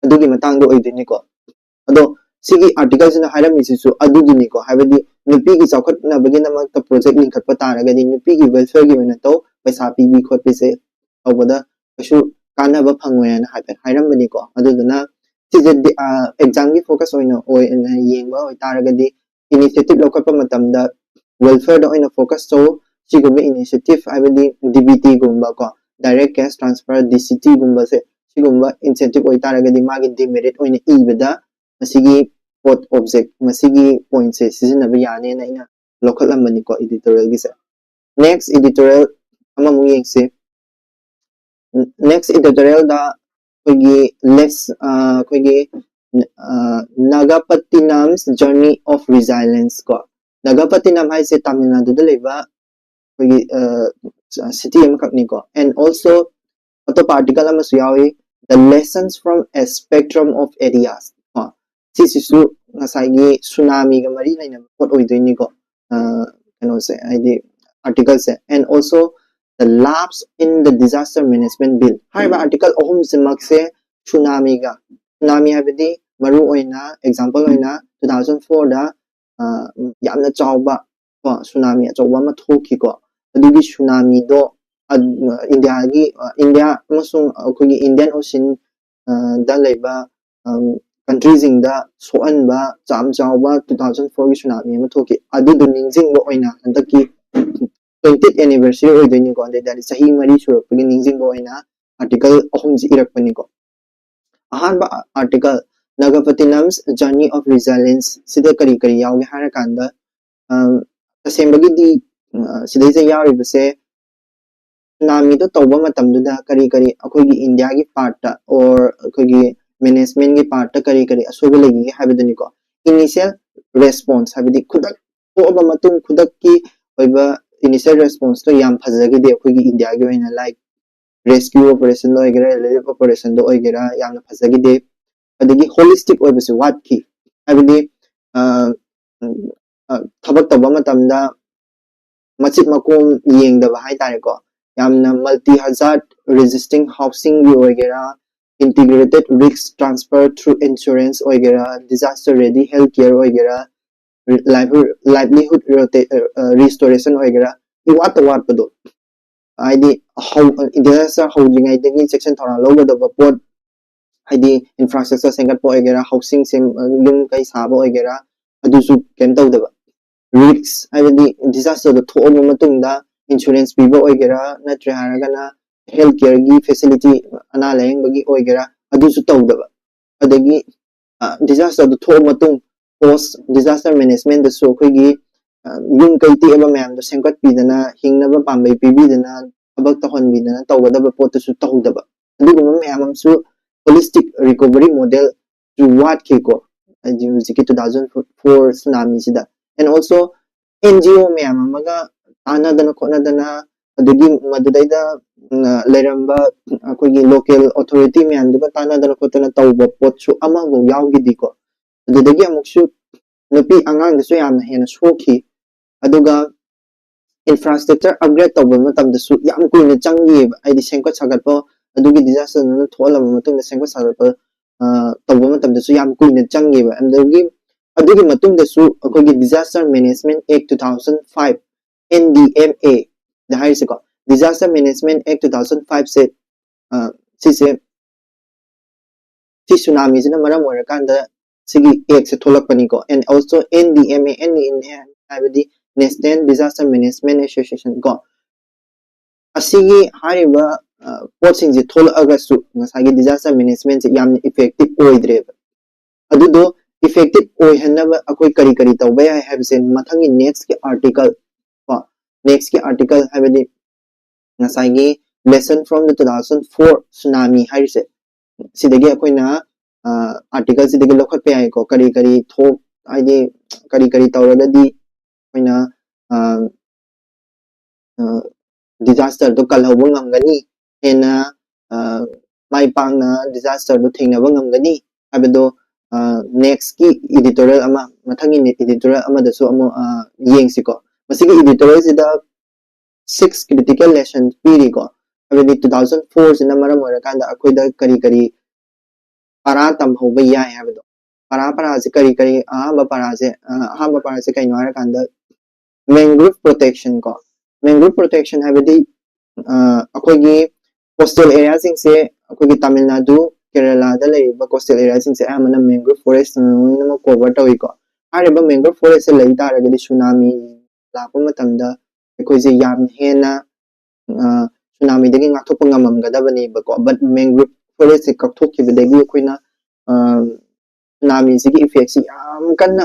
ꯑꯗꯨꯒꯤ ꯃꯇꯥꯡꯗ ꯑꯣꯏꯗꯣꯏꯅꯤꯀꯣ꯫ ꯑꯗꯣ ꯁꯤꯒꯤ ꯑꯥꯔꯇꯤꯀꯜꯁꯤꯅ ꯍꯥꯏꯔꯝꯃꯤꯁꯤꯁꯨ ꯑꯗꯨꯗꯨꯅꯤꯀꯣ, ꯍꯥꯏꯕꯗꯤ ꯅꯨꯄꯤꯒꯤ ꯆꯥꯎꯈꯠꯅꯕꯒꯤꯗꯃꯛꯇ ꯄ꯭ꯔꯣꯖꯦꯛ ꯂꯤꯡꯈꯠꯄ ꯇꯥꯔꯒꯗꯤ ꯅꯨꯄꯤꯒꯤ ꯋꯦꯜꯐꯤꯌꯔꯒꯤ ꯑꯣꯏꯅ ꯇꯧ, ꯄꯩꯁꯥ ꯄꯤꯕꯤ ꯈꯣꯠꯄꯤꯁꯦ ꯇꯧꯕꯗ ꯀꯩꯁꯨ ꯀꯥꯟꯅꯕ ꯐꯪꯉꯣꯏ ꯍꯥꯏꯅ ꯍꯥꯏꯐꯦꯠ ꯍꯥꯏꯔꯝꯕꯅꯤꯀꯣ꯫ ꯑꯗꯨꯗꯨꯅ ꯁꯤꯁꯦ ꯑꯦꯛꯖꯥꯝꯒꯤ ꯐꯣꯀꯁ ꯑꯣꯏꯅ ꯑꯣꯏꯅ ꯌꯦꯡꯕ ꯑꯣꯏꯇꯥꯔꯒꯗꯤ, ꯏꯅꯤꯁꯤꯌꯦꯇꯤꯞ ꯂꯧꯈꯠꯄ ꯃꯇꯝꯗ ꯋꯦꯜꯐꯤꯌꯔꯗ ꯑꯣꯏꯅ ꯐꯣꯀꯁ ꯇꯧ꯫ ꯁꯤꯒꯨꯝꯕ ꯏꯅꯤꯁꯤꯌꯦꯇꯤꯞ, ꯍꯥꯏꯕꯗꯤ ꯗꯤ ꯕꯤ ꯇꯤꯒꯨꯝꯕ ꯀꯣ, ꯗꯥꯏꯔꯦꯛ ꯀꯦꯁ ꯇ꯭ꯔꯥꯟꯁꯐꯔ, ꯗꯤ ꯁꯤ ꯇꯤꯒꯨꯝꯕꯁꯦ, ꯁꯤꯒꯨꯝꯕ ꯏꯟꯁꯦꯟꯇꯤꯞ ꯑꯣꯏꯇꯥꯔꯒꯗꯤ ꯃꯥꯒꯤ ꯗꯤꯃꯦꯔꯤꯠ ꯑꯣꯏꯅ ꯏꯕꯗ ꯃꯁꯤꯒꯤ ꯄꯣꯠ ꯑꯣꯕꯖꯦꯛ, ꯃꯁꯤꯒꯤ ꯄꯣꯏꯟꯠꯁꯦ ꯁꯤꯖꯤꯟꯅꯕ ꯌꯥꯅꯦꯅ ꯑꯩꯅ ꯂꯧꯈꯠꯂꯝꯕꯅꯤꯀꯣ ꯏꯗꯤꯇꯣꯔꯤꯌꯦꯜꯒꯤꯁꯦ꯫ ꯅꯦꯛꯁ ꯏꯗꯤꯇꯣꯔꯤꯌꯦꯜ ꯑꯃꯃꯨꯛ ꯌꯦꯡꯁꯤ꯫ ꯅꯦꯛꯁ ꯏꯗꯤꯇꯣꯔꯤꯌꯦꯜꯗ ꯑꯩꯈꯣꯏꯒꯤ ꯂꯦꯁ ꯑꯩꯈꯣꯏꯒꯤ ꯅꯥꯒꯥꯄꯇꯤꯅꯝꯁ ꯖꯔꯅꯤ ꯑꯣꯐ ꯔꯤꯖꯥꯏꯂꯦꯟꯁ ꯀꯣ꯫ ꯅꯥꯒꯥꯄꯇꯤꯅꯝ ꯍꯥꯏꯁꯦ ꯇꯥꯃꯤꯜ ꯅꯥꯗꯨꯗ ꯂꯩꯕ ꯑꯩꯈꯣꯏꯒꯤ ꯁꯤꯇꯤ ꯑꯃꯈꯛꯅꯤꯀꯣ꯫ ꯑꯦꯟ ꯑꯣꯜꯁꯣ ꯑꯇꯣꯞꯄ ꯑꯥꯔꯇꯤꯀꯜ ꯑꯃꯁꯨ ꯌꯥꯎꯏ, The Lessons from a Spectrum of Areas ꯀꯣ꯫ ꯁꯤꯁꯤꯁꯨ ꯉꯁꯥꯏꯒꯤ ꯁꯨꯅꯥꯃꯤꯒ ꯃꯔꯤ ꯂꯩꯅꯕ ꯄꯣꯠ ꯑꯣꯏꯗꯣꯏꯅꯤꯀꯣ꯫ ꯀꯩꯅꯣꯁꯦ, ꯍꯥꯏꯗꯤ ꯑꯥꯔꯇꯤꯀꯜꯁꯦ꯫ And also the lapse in the disaster management bill ꯍꯥꯏꯔꯤꯕ ꯑꯥꯔꯇꯤꯀꯜ ꯑꯍꯨꯝꯁꯤꯃꯛꯁꯦ ꯁꯨꯅꯥꯃꯤꯒ, ꯁꯨꯅꯥꯃꯤ ꯍꯥꯏꯕꯗꯤ ꯃꯔꯨ ꯑꯣꯏꯅ ꯑꯦꯛꯖꯥꯝꯄꯜ ꯑꯣꯏꯅ ꯇꯨ ꯊꯥꯎꯖꯟ ꯐꯣꯔꯗ ꯌꯥꯝꯅ ꯆꯥꯎꯕ ꯀꯣ ꯁꯨꯅꯥꯃꯤ ꯑꯆꯧꯕ ꯑꯃ ꯊꯣꯛꯈꯤꯀꯣ꯫ ꯑꯗꯨꯒꯤ ꯁꯨꯅꯥꯃꯤꯗꯣ ꯏꯟꯗꯤꯌꯥꯒꯤ, ꯏꯟꯗꯤꯌꯥ ꯑꯃꯁꯨꯡ ꯑꯩꯈꯣꯏꯒꯤ ꯏꯟꯗꯤꯌꯟ ꯑꯣꯁꯤꯟꯗ ꯂꯩꯕ ꯀꯟꯇ꯭ꯔꯤꯁꯤꯡꯗ ꯁꯣꯛꯍꯟꯕ ꯌꯥꯝ ꯆꯥꯎꯕ ꯇꯨ ꯊꯥꯎꯖꯟ ꯐꯣꯔꯒꯤ ꯁꯨꯅꯥꯃꯤ ꯑꯃ ꯊꯣꯛꯈꯤ꯫ ꯑꯗꯨꯗꯣ ꯅꯤꯡꯁꯤꯡꯕ ꯑꯣꯏꯅ ꯍꯟꯗꯛꯀꯤ ꯇ꯭ꯋꯦꯟꯇꯤꯠ ꯑꯦꯅꯤꯚꯔꯁꯔꯤ ꯑꯣꯏꯗꯣꯏꯅꯤꯀꯣ꯫ ꯑꯗꯨ ꯑꯣꯏꯇꯥꯔꯗꯤ ꯆꯍꯤ ꯃꯔꯤ ꯁꯨꯔꯛꯄꯒꯤ ꯅꯤꯡꯁꯤꯡꯕ ꯑꯣꯏꯅ ꯑꯥꯔꯇꯤꯀꯜ ꯑꯍꯨꯝꯁꯤ ꯏꯔꯛꯄꯅꯤꯀꯣ꯫ ꯑꯍꯥꯟꯕ article, Nagapatinam's Journey of Resilience ꯁꯤꯗ ꯀꯔꯤ ꯀꯔꯤ ꯌꯥꯎꯒꯦ ꯍꯥꯏꯔꯀꯥꯟꯗ, ꯇꯁꯦꯡꯕꯒꯤꯗꯤ ꯁꯤꯗꯩꯁꯤꯗ ꯌꯥꯎꯔꯤꯕꯁꯦ ꯁꯨꯅꯥꯃꯤꯗꯣ ꯇꯧꯕ ꯃꯇꯝꯗꯨꯗ ꯀꯔꯤ ꯀꯔꯤ ꯑꯩꯈꯣꯏꯒꯤ ꯏꯟꯗꯤꯌꯥꯒꯤ ꯄꯥꯔꯠꯇ ꯑꯣꯔ ꯑꯩꯈꯣꯏꯒꯤ ꯃꯦꯅꯦꯖꯃꯦꯟꯒꯤ ꯄꯥꯔꯠꯇ ꯀꯔꯤ ꯀꯔꯤ ꯑꯁꯣꯏꯕ ꯂꯩꯈꯤꯒꯦ ꯍꯥꯏꯕꯗꯨꯅꯤꯀꯣ꯫ ꯏꯅꯤꯁꯤꯌꯦꯜ ꯔꯦꯁꯄꯣꯟꯁ ꯍꯥꯏꯕꯗꯤ ꯈꯨꯗꯛ ꯊꯣꯛꯑꯕ ꯃꯇꯨꯡ ꯈꯨꯗꯛꯀꯤ ꯑꯣꯏꯕ ꯏꯅꯤꯁꯤꯌꯦꯜ ꯔꯦꯁꯄꯣꯟꯁꯇꯣ ꯌꯥꯝ ꯐꯖꯈꯤꯗꯦ ꯑꯩꯈꯣꯏꯒꯤ ꯏꯟꯗꯤꯌꯥꯒꯤ ꯑꯣꯏꯅ, ꯂꯥꯏꯛ ꯔꯦꯁꯀ꯭ꯌꯨ ꯑꯣꯄꯔꯦꯁꯟꯗ ꯑꯣꯏꯒꯦꯔꯥ, ꯔꯤꯂꯤꯐ ꯑꯣꯄꯔꯦꯁꯟꯗ ꯑꯣꯏꯒꯦꯔꯥ, ꯌꯥꯝꯅ ꯐꯖꯈꯤꯗꯦ꯫ ꯑꯗꯒꯤ ꯍꯣꯂꯤꯁꯇꯤꯛ ꯑꯣꯏꯕꯁꯨ ꯋꯥꯠꯈꯤ, ꯍꯥꯏꯕꯗꯤ ꯑ, ꯎꯝ, ꯑ, ꯊꯕꯛ ꯇꯧꯕ ꯃꯇꯝꯗ ꯃꯆꯤꯠ ꯃꯀꯣꯝ ꯌꯦꯡꯗꯕ ꯍꯥꯏꯇꯥꯔꯦꯀꯣ꯫ ꯌꯥꯝꯅ multi hazard resisting housingꯒꯤ ꯑꯣꯏꯒꯦꯔꯥ, integrated risk transfer through insurance ꯑꯣꯏꯒꯦꯔꯥ, disaster ready health care ꯑꯣꯏꯒꯦꯔꯥ, livelihood restoration ꯑꯣꯏꯒꯦꯔꯥ, ꯏꯋꯥꯠꯇ ꯋꯥꯠꯄꯗꯣ, ꯍꯥꯏꯗꯤ ꯍꯧ-, disaster ꯍꯧꯗ꯭ꯔꯤꯉꯩꯗꯒꯤ ꯆꯦꯛꯁꯤꯟ ꯊꯧꯔꯥꯡ ꯂꯧꯒꯗꯕ ꯄꯣꯠ, ꯍꯥꯏꯗꯤ ꯏꯟꯐ꯭ꯔꯥꯁ꯭ꯇ꯭ꯔꯛꯆꯔ ꯁꯦꯝꯒꯠꯄ ꯑꯣꯏꯒꯦꯔꯥ, ꯍꯥꯎꯁꯤꯡ ꯁꯦꯝ-, ꯌꯨꯝ ꯀꯩ ꯁꯥꯕ ꯑꯣꯏꯒꯦꯔꯥ, ꯑꯗꯨꯁꯨ ꯀꯩꯝ ꯇꯧꯗꯕ꯫ ꯔꯤꯁꯛ ꯍꯥꯏꯕꯗꯤ ꯗꯤꯖꯥꯁꯇꯔꯗꯣ ꯊꯣꯛꯑꯕ ꯃꯇꯨꯡꯗ ꯏꯟꯁꯨꯔꯦꯟꯁ ꯄꯤꯕ ꯑꯣꯏꯒꯦꯔꯥ, ꯅꯠꯇ꯭ꯔꯦ ꯍꯥꯏꯔꯒꯅ ꯍꯦꯜꯊ ꯀꯦꯌꯔꯒꯤ ꯐꯦꯁꯤꯂꯤꯇꯤ, ꯑꯅꯥ ꯂꯥꯌꯦꯡꯕꯒꯤ ꯑꯣꯏꯒꯦꯔꯥ, ꯑꯗꯨꯁꯨ ꯇꯧꯗꯕ꯫ ꯑꯗꯒꯤ ꯗꯤꯖꯥꯁꯇꯔꯗꯨ ꯊꯣꯛꯑ ꯃꯇꯨꯡ ꯄꯣꯁ ꯗꯤꯖꯥꯁꯇꯔ ꯃꯦꯅꯦꯖꯃꯦꯟꯗꯁꯨ ꯑꯩꯈꯣꯏꯒꯤ ꯑ, ꯌꯨꯝ ꯀꯩ ꯇꯦꯛꯑꯕ ꯃꯌꯥꯝꯗꯣ ꯁꯦꯝꯒꯠꯄꯤꯗꯅ, ꯍꯤꯡꯅꯕ ꯄꯥꯝꯕꯩ ꯄꯤꯕꯤꯗꯅ, ꯊꯕꯛ ꯇꯧꯍꯟꯕꯤꯗꯅ ꯇꯧꯒꯗꯕ ꯄꯣꯠꯇꯨꯁꯨ ꯇꯧꯗꯕ꯫ ꯑꯗꯨꯒꯨꯝꯕ ꯃꯌꯥꯝ ꯑꯃꯁꯨ ꯍꯣꯂꯤꯁꯇꯤꯛ ꯔꯤꯀꯣꯚꯔꯤ ꯃꯣꯗꯦꯜꯁꯨ ꯋꯥꯠꯈꯤꯀꯣ, ꯍꯥꯏꯗꯤ ꯍꯧꯖꯤꯛꯀꯤ two thousand four ꯁꯨꯅꯥꯃꯤꯁꯤꯗ꯫ And also NGO ꯃꯌꯥꯝ ꯑꯃꯒ ꯇꯥꯟꯅꯗꯅ ꯈꯣꯠꯅꯗꯅ, ꯑꯗꯒꯤ ꯃꯗꯨꯗꯩꯗ ꯎꯝ, ꯂꯩꯔꯝꯕ ꯑꯩꯈꯣꯏꯒꯤ ꯂꯣꯀꯦꯜ ꯑꯣꯊꯣꯔꯤꯇꯤ ꯃꯌꯥꯝꯗꯨꯒ ꯇꯥꯟꯅꯗꯅ ꯈꯣꯠꯇꯅ ꯇꯧꯕ ꯄꯣꯠꯁꯨ ꯑꯃꯐꯥꯎ ꯌꯥꯎꯈꯤꯗꯦꯀꯣ꯫ ꯑꯗꯨꯗꯒꯤ ꯑꯃꯨꯛꯁꯨ ꯅꯨꯄꯤ ꯑꯉꯥꯡꯗꯁꯨ ꯌꯥꯝꯅ ꯍꯦꯟꯅ ꯁꯣꯛꯈꯤ꯫ ꯑꯗꯨꯒ ꯏꯟꯐ꯭ꯔꯥꯁ꯭ꯇ꯭ꯔꯛꯆꯔ ꯑꯞꯒ꯭ꯔꯦꯗ ꯇꯧꯕ ꯃꯇꯝꯗꯁꯨ ꯌꯥꯝ ꯀꯨꯏꯅ ꯆꯪꯈꯤꯑꯕ, ꯍꯥꯏꯗꯤ ꯁꯦꯝꯒꯠ ꯁꯥꯒꯠꯄ, ꯑꯗꯨꯒꯤ ꯗꯤꯖꯥꯁꯇꯔꯗꯨꯅ ꯊꯣꯛꯍꯜꯂꯕ ꯃꯇꯨꯡꯗ ꯁꯦꯝꯒꯠ ꯁꯥꯒꯠꯄ ꯑ, ꯇꯧꯕ ꯃꯇꯝꯗꯁꯨ ꯌꯥꯝ ꯀꯨꯏꯅ ꯆꯪꯉꯦꯕ꯫ ꯑꯗꯒꯤ ꯑꯗꯨꯒꯤ ꯃꯇꯨꯡꯗꯁꯨ ꯑꯩꯈꯣꯏꯒꯤ Disaster Management Act two thousand five, NDMA ꯗ ꯍꯥꯏꯔꯤꯁꯦꯀꯣ, Disaster Management Act two thousand five ꯁꯦ, ꯑ, ꯁꯤꯁꯦ, ꯁꯤ ꯁꯨꯅꯥꯃꯤꯁꯤꯅ ꯃꯔꯝ ꯑꯣꯏꯔꯀꯥꯟꯗ ꯁꯤꯒꯤ ꯑꯦꯛꯁꯦ ꯊꯣꯛꯂꯛꯄꯅꯤꯀꯣ꯫ And also NDMA, NDMA ꯍꯥꯏꯕꯗꯤ National Disaster Management Association ꯀꯣ, ꯑꯁꯤꯒꯤ ꯍꯥꯏꯔꯤꯕ, ꯑ, ꯄꯣꯠꯁꯤꯡꯁꯦ ꯊꯣꯛꯂꯛꯑꯒꯁꯨ ꯉꯁꯥꯏꯒꯤ ꯗꯤꯖꯥꯁꯇꯔ ꯃꯦꯅꯦꯖꯃꯦꯟꯁꯦ ꯌꯥꯝꯅ ꯏꯐꯦꯛꯇꯤꯞ ꯑꯣꯏꯗ꯭ꯔꯦꯕ꯫ ꯑꯗꯨꯗꯣ ꯏꯐꯦꯛꯇꯤꯞ ꯑꯣꯏꯍꯟꯅꯕ ꯑꯩꯈꯣꯏ ꯀꯔꯤ ꯀꯔꯤ ꯇꯧꯕ ꯌꯥꯏ ꯍꯥꯏꯕꯁꯦ ꯃꯊꯪꯒꯤ ꯅꯦꯛꯁꯀꯤ ꯑꯥꯔꯇꯤꯀꯜ ꯀꯣ, ꯅꯦꯛꯁꯀꯤ ꯑꯥꯔꯇꯤꯀꯜ ꯍꯥꯏꯕꯗꯤ ꯉꯁꯥꯏꯒꯤ lesson from the two thousand four tsunami ꯍꯥꯏꯔꯤꯁꯦ, ꯁꯤꯗꯒꯤ ꯑꯩꯈꯣꯏꯅ ꯑꯥꯔꯇꯤꯀꯜꯁꯤꯗꯒꯤ ꯂꯧꯈꯠꯄ ꯌꯥꯏꯀꯣ꯫ ꯀꯔꯤ ꯀꯔꯤ ꯊꯣꯛ ꯍꯥꯏꯗꯤ ꯀꯔꯤ ꯀꯔꯤ ꯇꯧꯔꯒꯗꯤ ꯑꯩꯈꯣꯏꯅ disasterꯗꯣ ꯀꯜꯍꯧꯕ ꯉꯝꯒꯅꯤ, ꯍꯦꯟꯅ ꯃꯥꯏ ꯄꯥꯛꯅ disasterꯗꯣ ꯊꯦꯡꯅꯕ ꯉꯝꯒꯅꯤ ꯍꯥꯏꯕꯗꯣ next editorial ꯑꯃ, ꯃꯊꯪꯒꯤ editorial ꯑꯃꯗꯁꯨ ꯑꯃꯨꯛ ꯌꯦꯡꯁꯤꯀꯣ꯫ ꯃꯁꯤꯒꯤ editorialꯁꯤꯗ six critical lesson ꯄꯤꯔꯤꯀꯣ꯫ ꯍꯥꯏꯕꯗꯤ two thousand fourꯁꯤꯅ ꯃꯔꯝ ꯑꯣꯏꯔꯀꯥꯟꯗ ꯑꯩꯈꯣꯏꯗ ꯀꯔꯤ ꯀꯔꯤ ꯄꯔꯥ ꯇꯝꯍꯧꯕ ꯌꯥꯏ ꯍꯥꯏꯕꯗꯣ꯫ ꯄꯔꯥ ꯄꯔꯥꯁꯦ ꯀꯔꯤ ꯀꯔꯤ, ꯑꯍꯥꯟꯕ ꯄꯔꯥꯁꯦ, ꯑꯍꯥꯟꯕ ꯄꯔꯥꯁꯦ ꯀꯩꯅꯣ ꯍꯥꯏꯔꯀꯥꯟꯗ mangrove protection ꯀꯣ꯫ Mangrove protection ꯍꯥꯏꯕꯗꯤ ꯑꯩꯈꯣꯏꯒꯤ coastal areaꯁꯤꯡꯁꯦ, ꯑꯩꯈꯣꯏꯒꯤ ꯇꯥꯃꯤꯜ ꯅꯥꯗꯨ, ꯀꯦꯔꯂꯥꯗ ꯂꯩꯔꯤꯕ coastal areaꯁꯤꯡꯁꯦ ꯑꯌꯥꯝꯕꯅ mangrove forestꯅ ꯂꯣꯏꯅꯃꯛ cover ꯇꯧꯏꯀꯣ꯫ ꯍꯥꯏꯔꯤꯕ mangrove forestꯁꯦ ꯂꯩ ꯇꯥꯔꯒꯗꯤ tsunami ꯂꯥꯛꯄ ꯃꯇꯝꯗ ꯑꯩꯈꯣꯏꯁꯦ ꯌꯥꯝ ꯍꯦꯟꯅ tsunamiꯗꯒꯤ ꯉꯥꯛꯊꯣꯛꯄ ꯉꯝꯃꯝꯒꯗꯕꯅꯦꯕꯀꯣ꯫ But mangrove forestꯁꯦ ꯀꯛꯊꯣꯛꯈꯤꯕꯗꯒꯤ ꯑꯩꯈꯣꯏꯅ tsunamiꯁꯤꯒꯤ effectꯁꯤ ꯌꯥꯝ ꯀꯟꯅ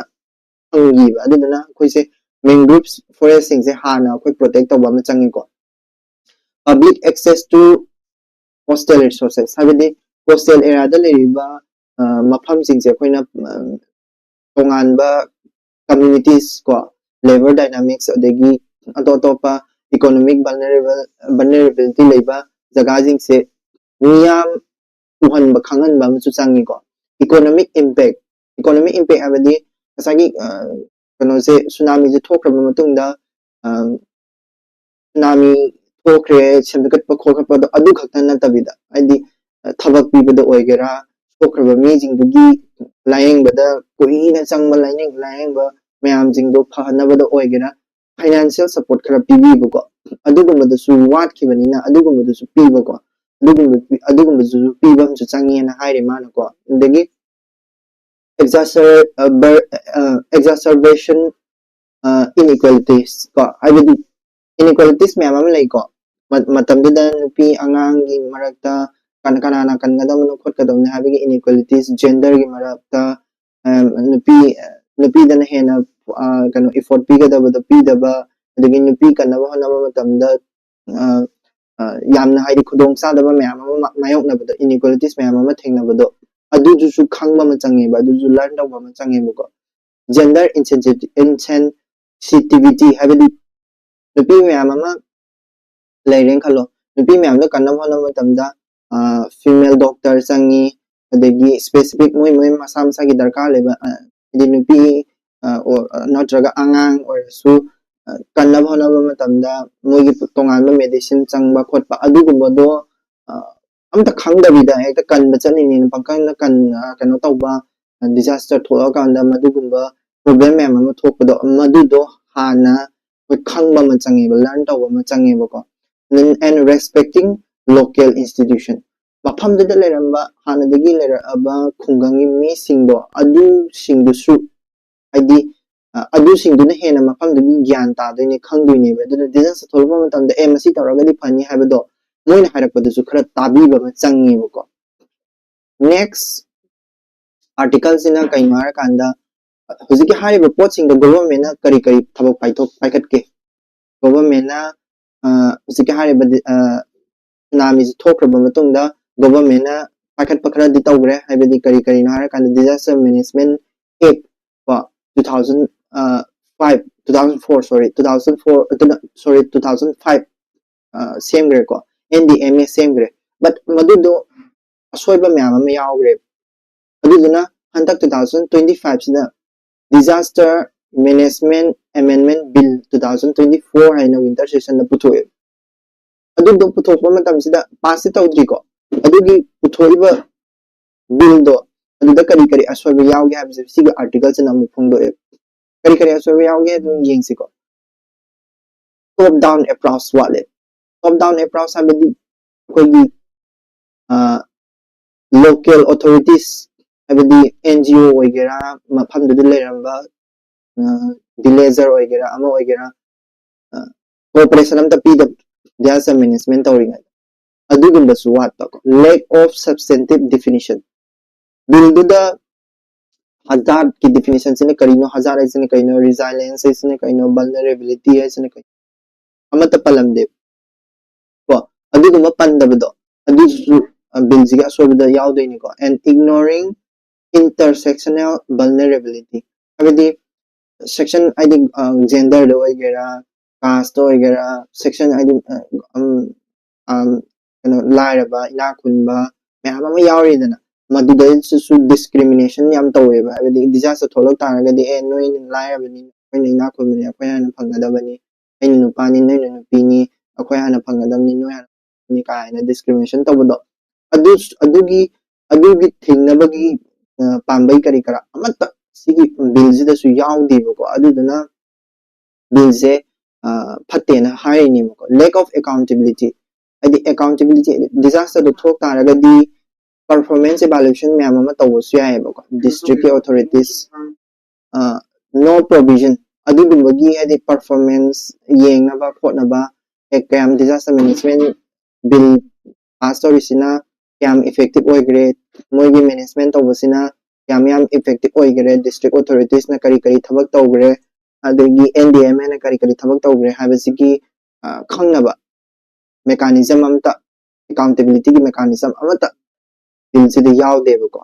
ꯐꯪꯈꯤꯕ꯫ ꯑꯗꯨꯗꯨꯅ ꯑꯩꯈꯣꯏꯁꯦ mangrove forestꯁꯤꯡꯁꯦ ꯍꯥꯟꯅ ꯑꯩꯈꯣꯏ protect ꯇꯧꯕ ꯑꯃ ꯆꯪꯉꯤꯀꯣ꯫ Public access to coastal resources ꯍꯥꯏꯕꯗꯤ coastal areaꯗ ꯂꯩꯔꯤꯕ ꯃꯐꯝꯁꯤꯡꯁꯦ ꯑꯩꯈꯣꯏꯅ ꯇꯣꯉꯥꯟꯕ communities ꯀꯣ, labour dynamics, ꯑꯗꯒꯤ ꯑꯇꯣꯞ ꯑꯇꯣꯞꯄ economic vulnerable vulnerability ꯂꯩꯕ ꯖꯒꯥꯁꯤꯡꯁꯦ ꯃꯤꯌꯥꯝ ꯎꯍꯟꯕ ꯈꯪꯍꯟꯕ ꯑꯃꯁꯨ ꯆꯪꯉꯤꯀꯣ꯫ Economic impact, economic impact ꯍꯥꯏꯕꯗꯤ ꯉꯁꯥꯏꯒꯤ ꯀꯩꯅꯣꯁꯦ, tsunamiꯁꯦ ꯊꯣꯛꯈ꯭ꯔꯕ ꯃꯇꯨꯡꯗ tsunami ꯊꯣꯛꯈ꯭ꯔꯦ, ꯁꯦꯝꯒꯠꯄ ꯈꯣꯠꯀꯠꯄꯗꯣ ꯑꯗꯨ ꯈꯛꯇ ꯅꯠꯇꯕꯤꯗ, ꯍꯥꯏꯗꯤ ꯊꯕꯛ ꯄꯤꯕꯗ ꯑꯣꯏꯒꯦꯔꯥ, ꯁꯣꯛꯈ꯭ꯔꯕ ꯃꯤꯁꯤꯡꯗꯨꯒꯤ ꯂꯥꯏꯌꯦꯡꯕꯗ ꯀꯨꯏꯅ ꯆꯪꯕ ꯂꯥꯏꯌꯦꯡ ꯂꯥꯏꯌꯦꯡꯕ ꯃꯌꯥꯝꯁꯤꯡꯗꯣ ꯐꯍꯟꯅꯕꯗ ꯑꯣꯏꯒꯦꯔꯥ, financial support ꯈꯔ ꯄꯤꯕꯤꯕꯀꯣ, ꯑꯗꯨꯒꯨꯝꯕꯗꯨꯁꯨ ꯋꯥꯠꯈꯤꯕꯅꯤꯅ ꯑꯗꯨꯒꯨꯝꯕꯗꯨꯁꯨ ꯄꯤꯕꯀꯣ, ꯑꯗꯨꯒꯨꯝꯕ ꯑꯗꯨꯒꯨꯝꯕꯗꯨꯁꯨ ꯄꯤꯕ ꯑꯃꯁꯨ ꯆꯪꯉꯦꯅ ꯍꯥꯏꯔꯤ ꯃꯥꯅꯀꯣ꯫ ꯑꯗꯒꯤ exacer- ꯑ, ber- ꯑ, exacerbation inequalities ꯀꯣ, ꯍꯥꯏꯕꯗꯤ inequalities ꯃꯌꯥꯝ ꯑꯃ ꯂꯩꯀꯣ꯫ ꯃꯇꯝꯗꯨꯗ ꯅꯨꯄꯤ ꯑꯉꯥꯡꯒꯤ ꯃꯔꯛꯇ ꯀꯅꯥꯅ ꯀꯟꯒꯗꯕꯅꯣ ꯈꯣꯠꯀꯗꯕꯅꯣ ꯍꯥꯏꯕꯒꯤ inequalities, genderꯒꯤ ꯃꯔꯛꯇ ꯅꯨꯄꯤ ꯅꯨꯄꯤꯗꯅ ꯍꯦꯟꯅ ꯀꯩꯅꯣ effort ꯄꯤꯒꯗꯕꯗꯣ ꯄꯤꯗꯕ, ꯑꯗꯒꯤ ꯅꯨꯄꯤ ꯀꯟꯅꯕ ꯍꯣꯠꯅꯕ ꯃꯇꯝꯗ ꯌꯥꯝꯅ ꯍꯥꯏꯗꯤ ꯈꯨꯗꯣꯡ ꯆꯥꯗꯕ ꯃꯌꯥꯝ ꯑꯃ ꯃꯥꯌꯣꯛꯅꯕꯗꯣ, ꯏꯟꯏꯀ꯭ꯋꯦꯂꯤꯇꯤꯁ ꯃꯌꯥꯝ ꯑꯃ ꯊꯦꯡꯅꯕꯗꯣ, ꯑꯗꯨꯗꯨꯁꯨ ꯈꯪꯕ ꯑꯃ ꯆꯪꯉꯦꯕ, ꯑꯗꯨꯁꯨ ꯂꯔꯟ ꯇꯧꯕ ꯑꯃ ꯆꯪꯉꯦꯕꯀꯣ꯫ Gender insensitivity ꯍꯥꯏꯕꯗꯤ ꯅꯨꯄꯤ ꯃꯌꯥꯝ ꯑꯃ ꯂꯩꯔꯦꯅ ꯈꯜꯂꯣ, ꯅꯨꯄꯤ ꯃꯌꯥꯝꯗꯣ ꯀꯟꯅꯕ ꯍꯣꯠꯅꯕ ꯃꯇꯝꯗ ꯐꯤꯃꯦꯜ ꯗꯣꯛꯇꯔ ꯆꯪꯉꯤ, ꯑꯗꯒꯤ ꯁ꯭ꯄꯦꯁꯤꯐꯤꯛ ꯃꯣꯏ ꯃꯣꯏ ꯃꯁꯥ ꯃꯁꯥꯒꯤ ꯗꯔꯀꯥꯔ ꯂꯩꯕ ꯍꯥꯏꯗꯤ ꯅꯨꯄꯤ ꯅꯠꯇ꯭ꯔꯒ ꯑꯉꯥꯡ ꯑꯣꯏꯔꯁꯨ ꯀꯟꯅꯕ ꯍꯣꯠꯅꯕ ꯃꯇꯝꯗ ꯃꯣꯏꯒꯤ ꯇꯣꯉꯥꯟꯕ ꯃꯦꯗꯤꯁꯤꯟ ꯆꯪꯕ ꯈꯣꯠꯄ ꯑꯗꯨꯒꯨꯝꯕꯗꯣ ꯑꯝꯇ ꯈꯪꯗꯕꯤꯗ ꯍꯦꯛꯇ ꯀꯟꯕ ꯆꯠꯂꯤꯅꯦꯅ ꯄꯪꯀꯟꯗ ꯀꯟ ꯀꯩꯅꯣ ꯇꯧꯕ, ꯗꯤꯖꯥꯁꯇꯔ ꯊꯣꯛꯂꯛꯑꯀꯥꯟꯗ ꯃꯗꯨꯒꯨꯝꯕ ꯄ꯭ꯔꯣꯕ꯭ꯂꯦꯝ ꯃꯌꯥꯝ ꯑꯃ ꯊꯣꯛꯄꯗꯣ ꯃꯗꯨꯗꯣ ꯍꯥꯟꯅ ꯑꯩꯈꯣꯏ ꯈꯪꯕ ꯑꯃ ꯆꯪꯉꯦꯕ, ꯂꯔꯟ ꯇꯧꯕ ꯑꯃ ꯆꯪꯉꯦꯕꯀꯣ꯫ And respecting local institution, ꯃꯐꯝꯗꯨꯗ ꯂꯩꯔꯝꯕ ꯍꯥꯟꯅꯗꯒꯤ ꯂꯩꯔꯛꯑꯕ ꯈꯨꯡꯒꯪꯒꯤ ꯃꯤꯁꯤꯡꯗꯣ ꯑꯗꯨꯁꯤꯡꯗꯨꯁꯨ ꯍꯥꯏꯗꯤ ꯑꯗꯨꯁꯤꯡꯗꯨꯅ ꯍꯦꯟꯅ ꯃꯐꯝꯗꯨꯒꯤ ꯒ꯭ꯌꯥꯟ ꯇꯥꯗꯣꯏꯅꯦ, ꯈꯪꯗꯣꯏꯅꯦꯕ꯫ ꯑꯗꯨꯅ ꯗꯤꯖꯥꯁꯇꯔ ꯊꯣꯛꯂꯛꯄ ꯃꯇꯝꯗ ꯑꯦ ꯃꯁꯤ ꯇꯧꯔꯒꯗꯤ ꯐꯅꯤ ꯍꯥꯏꯕꯗꯣ ꯃꯣꯏꯅ ꯍꯥꯏꯔꯛꯄꯗꯨꯁꯨ ꯈꯔ ꯇꯥꯕꯤꯕ ꯑꯃ ꯆꯪꯉꯦꯕꯀꯣ꯫ Next article ꯁꯤꯅ ꯀꯩꯅꯣ ꯍꯥꯏꯔꯀꯥꯟꯗ ꯍꯧꯖꯤꯛꯀꯤ ꯍꯥꯏꯔꯤꯕ ꯄꯣꯠꯁꯤꯡꯗꯣ ꯒꯣꯚꯔꯟꯃꯦꯟꯅ ꯀꯔꯤ ꯀꯔꯤ ꯊꯕꯛ ꯄꯥꯏꯊꯣꯛ ꯄꯥꯏꯈꯠꯀꯦ? ꯒꯣꯚꯔꯟꯃꯦꯟꯅ ꯍꯧꯖꯤꯛꯀꯤ ꯍꯥꯏꯔꯤꯕ ꯁꯨꯅꯥꯃꯤꯁꯤ ꯊꯣꯛꯈ꯭ꯔꯕ ꯃꯇꯨꯡꯗ ꯒꯣꯚꯔꯟꯃꯦꯟꯅ ꯄꯥꯏꯈꯠꯄ ꯈꯔꯗꯤ ꯇꯧꯈ꯭ꯔꯦ, ꯍꯥꯏꯕꯗꯤ ꯀꯔꯤ ꯀꯔꯤꯅꯣ ꯍꯥꯏꯔꯀꯥꯟꯗ Disaster Management Act ꯀꯣ, two thousand five, two thousand four, sorry, two thousand four, sorry, two thousand five ꯁꯦꯝꯈ꯭ꯔꯦꯀꯣ, N D M A ꯁꯦꯝꯈ꯭ꯔꯦ꯫ But ꯃꯗꯨꯗꯣ ꯑꯁꯣꯏꯕ ꯃꯌꯥꯝ ꯑꯃ ꯌꯥꯎꯈ꯭ꯔꯦ꯫ ꯑꯗꯨꯗꯨꯅ ꯍꯟꯗꯛ two thousand twenty five ꯁꯤꯗ Disaster Management Amendment Bill two thousand twenty four ꯍꯥꯏꯅ winter session ꯗ ꯄꯨꯊꯣꯛꯑꯦ꯫ ꯑꯗꯨꯗꯣ ꯄꯨꯊꯣꯛꯄ ꯃꯇꯝꯁꯤꯗ ꯄꯥꯁꯇꯤ ꯇꯧꯗ꯭ꯔꯤꯀꯣ, ꯑꯗꯨꯒꯤ ꯄꯨꯊꯣꯛꯏꯕ ꯕꯤꯜꯗꯣ ꯑꯗꯨꯗ ꯀꯔꯤ ꯀꯔꯤ ꯑꯁꯣꯏꯕ ꯌꯥꯎꯒꯦ ꯍꯥꯏꯕꯁꯦ ꯁꯤꯒꯤ ꯑꯥꯔꯇꯤꯀꯜꯁꯤꯅ ꯑꯃꯨꯛ ꯐꯣꯡꯗꯣꯛꯑꯦ꯫ ꯀꯔꯤ ꯀꯔꯤ ꯑꯁꯣꯏꯕ ꯌꯥꯎꯒꯦ ꯑꯗꯨꯝ ꯌꯦꯡꯁꯤꯀꯣ꯫ Top down approach ꯋꯥꯠꯂꯦ꯫ Top down approach ꯍꯥꯏꯕꯗꯤ ꯑꯩꯈꯣꯏꯒꯤ local authorities ꯍꯥꯏꯕꯗꯤ N G O ꯑꯣꯏꯒꯦꯔꯥ, ꯃꯐꯝꯗꯨꯗ ꯂꯩꯔꯝꯕ ꯚꯤꯂꯦꯖꯔ ꯑꯣꯏꯒꯦꯔꯥ, ꯑꯃ ꯑꯣꯏꯒꯦꯔꯥ, ꯀꯣꯑꯣꯄꯔꯦꯁꯟ ꯑꯝꯇ ꯄꯤꯗꯕ disaster management ꯇꯧꯔꯤꯉꯩꯗ꯫ ꯑꯗꯨꯒꯨꯝꯕꯁꯨ ꯋꯥꯠꯄ ꯀꯣ꯫ Lack of substantive definition, ꯕꯤꯜꯗꯨꯗ ꯍꯖꯥꯔꯠꯀꯤ ꯗꯤꯐꯤꯅꯤꯁꯟꯁꯤꯅ ꯀꯔꯤꯅꯣ, ꯍꯖꯥꯔꯠ ꯍꯥꯏꯁꯤꯅ ꯀꯩꯅꯣ, ꯔꯤꯖꯥꯏꯂꯦꯟꯁ ꯍꯥꯏꯁꯤꯅ ꯀꯩꯅꯣ, ꯚꯜꯅꯔꯦꯕꯤꯂꯤꯇꯤ ꯍꯥꯏꯁꯤꯅ ꯀꯩꯅꯣ, ꯑꯃꯠꯇ ꯄꯜꯂꯝꯗꯦ ꯀꯣ꯫ ꯑꯗꯨꯒꯨꯝꯕ ꯄꯟꯗꯕꯗꯣ, ꯑꯗꯨꯁꯨ ꯕꯤꯜꯁꯤꯒꯤ ꯑꯁꯣꯏꯕꯗ ꯌꯥꯎꯗꯣꯏꯅꯤꯀꯣ꯫ And ignoring intersectional vulnerability, ꯍꯥꯏꯕꯗꯤ ꯁꯦꯛꯁꯟ ꯍꯥꯏꯗꯤ ꯖꯦꯟꯗꯔꯗ ꯑꯣꯏꯒꯦꯔꯥ, ꯀꯥꯁꯇ ꯑꯣꯏꯒꯦꯔꯥ, ꯁꯦꯛꯁꯟ ꯍꯥꯏꯗꯤ ꯑ, ꯎꯝ, ꯑꯝ, ꯀꯩꯅꯣ, ꯂꯥꯏꯔꯕ, ꯏꯅꯥꯛ ꯈꯨꯟꯕ ꯃꯌꯥꯝ ꯑꯃ ꯌꯥꯎꯔꯤꯗꯅ, ꯃꯗꯨꯗꯩꯁꯨ ꯗꯤꯁꯀ꯭ꯔꯤꯃꯤꯅꯦꯁꯟ ꯌꯥꯝ ꯇꯧꯋꯦꯕ꯫ ꯍꯥꯏꯕꯗꯤ ꯗꯤꯖꯥꯁꯇꯔ ꯊꯣꯛꯂꯛ ꯇꯥꯔꯒꯗꯤ, "ꯑꯦ, ꯅꯣꯏꯅ ꯂꯥꯏꯔꯕꯅꯤ, ꯑꯩꯈꯣꯏꯅ ꯏꯅꯥꯛ ꯈꯨꯟꯕꯅꯤ, ꯑꯩꯈꯣꯏ ꯍꯥꯟꯅ ꯐꯪꯒꯗꯕꯅꯤ, ꯑꯩꯅ ꯅꯨꯄꯥꯅꯤ, ꯅꯣꯏꯅ ꯅꯨꯄꯤꯅꯤ, ꯑꯩꯈꯣꯏ ꯍꯥꯟꯅ ꯐꯪꯒꯗꯕꯅꯤ, ꯅꯣꯏ ꯍꯥꯟꯅ ꯐꯪꯒꯗꯕꯅꯤ" ꯀꯥꯏꯅ ꯗꯤꯁꯀ꯭ꯔꯤꯃꯤꯅꯦꯁꯟ ꯇꯧꯕꯗꯣ, ꯑꯗꯨ, ꯑꯗꯨꯒꯤ ꯑꯗꯨꯒꯤ ꯊꯤꯡꯅꯕꯒꯤ ꯑ, ꯄꯥꯝꯕꯩ ꯀꯔꯤ ꯀꯔꯥ ꯑꯃꯠꯇ ꯁꯤꯒꯤ ꯕꯤꯜꯁꯤꯗꯁꯨ ꯌꯥꯎꯗꯦꯕꯀꯣ꯫ ꯑꯗꯨꯗꯨꯅ ꯕꯤꯜꯁꯦ ꯑ, ꯐꯠꯇꯦꯅ ꯍꯥꯏꯔꯤꯅꯦꯕꯀꯣ꯫ Lack of accountability, ꯍꯥꯏꯗꯤ ꯑꯦꯀꯥꯎꯟꯇꯦꯕꯤꯂꯤꯇꯤ, ꯗꯤꯖꯥꯁꯇꯔꯗꯣ ꯊꯣꯛ ꯇꯥꯔꯒꯗꯤ ꯄꯔꯐꯣꯔꯃꯦꯟꯁ ꯏꯚꯥꯂꯨꯑꯦꯁꯟ ꯃꯌꯥꯝ ꯑꯃ ꯇꯧꯕꯁꯨ ꯌꯥꯏꯑꯕꯀꯣ꯫ ꯗꯤꯁꯇ꯭ꯔꯤꯛꯀꯤ ꯑꯣꯊꯣꯔꯤꯇꯤꯁ, ꯅꯣ ꯄ꯭ꯔꯣꯚꯤꯖꯟ, ꯑꯗꯨꯒꯨꯝꯕꯒꯤ ꯍꯥꯏꯗꯤ ꯄꯔꯐꯣꯔꯃꯦꯟꯁ ꯌꯦꯡꯅꯕ ꯈꯣꯠꯅꯕ, ꯑꯦ, ꯀꯌꯥꯝ ꯗꯤꯖꯥꯁꯇꯔ ꯃꯦꯅꯦꯖꯃꯦꯟ ꯕꯤꯜ ꯄꯥꯁ ꯇꯧꯔꯤꯁꯤꯅ ꯀꯌꯥꯝ ꯏꯐꯦꯛꯇꯤꯞ ꯑꯣꯏꯈ꯭ꯔꯦ, ꯃꯣꯏꯒꯤ ꯃꯦꯅꯦꯖꯃꯦꯟ ꯇꯧꯕꯁꯤꯅ ꯀꯌꯥꯝ ꯌꯥꯝ ꯏꯐꯦꯛꯇꯤꯞ ꯑꯣꯏꯈꯔꯦ, ꯗꯤꯁꯇ꯭ꯔꯤꯛ ꯑꯣꯊꯣꯔꯤꯇꯤꯁꯅ ꯀꯔꯤ ꯀꯔꯤ ꯊꯕꯛ ꯇꯧꯈ꯭ꯔꯦ, ꯑꯗꯒꯤ ꯑꯦꯟ ꯗꯤ ꯑꯦꯝ ꯑꯦꯅ ꯀꯔꯤ ꯀꯔꯤ ꯊꯕꯛ ꯇꯧꯈ꯭ꯔꯦ ꯍꯥꯏꯕꯁꯤꯒꯤ ꯑ, ꯈꯪꯅꯕ ꯃꯦꯀꯥꯅꯤꯖꯝ ꯑꯃꯇ, ꯑꯦꯀꯥꯎꯟꯇꯦꯕꯤꯂꯤꯇꯤꯒꯤ ꯃꯦꯀꯥꯅꯤꯖꯝ ꯑꯃꯇ ꯕꯤꯜꯁꯤꯗ ꯌꯥꯎꯗꯦꯕꯀꯣ꯫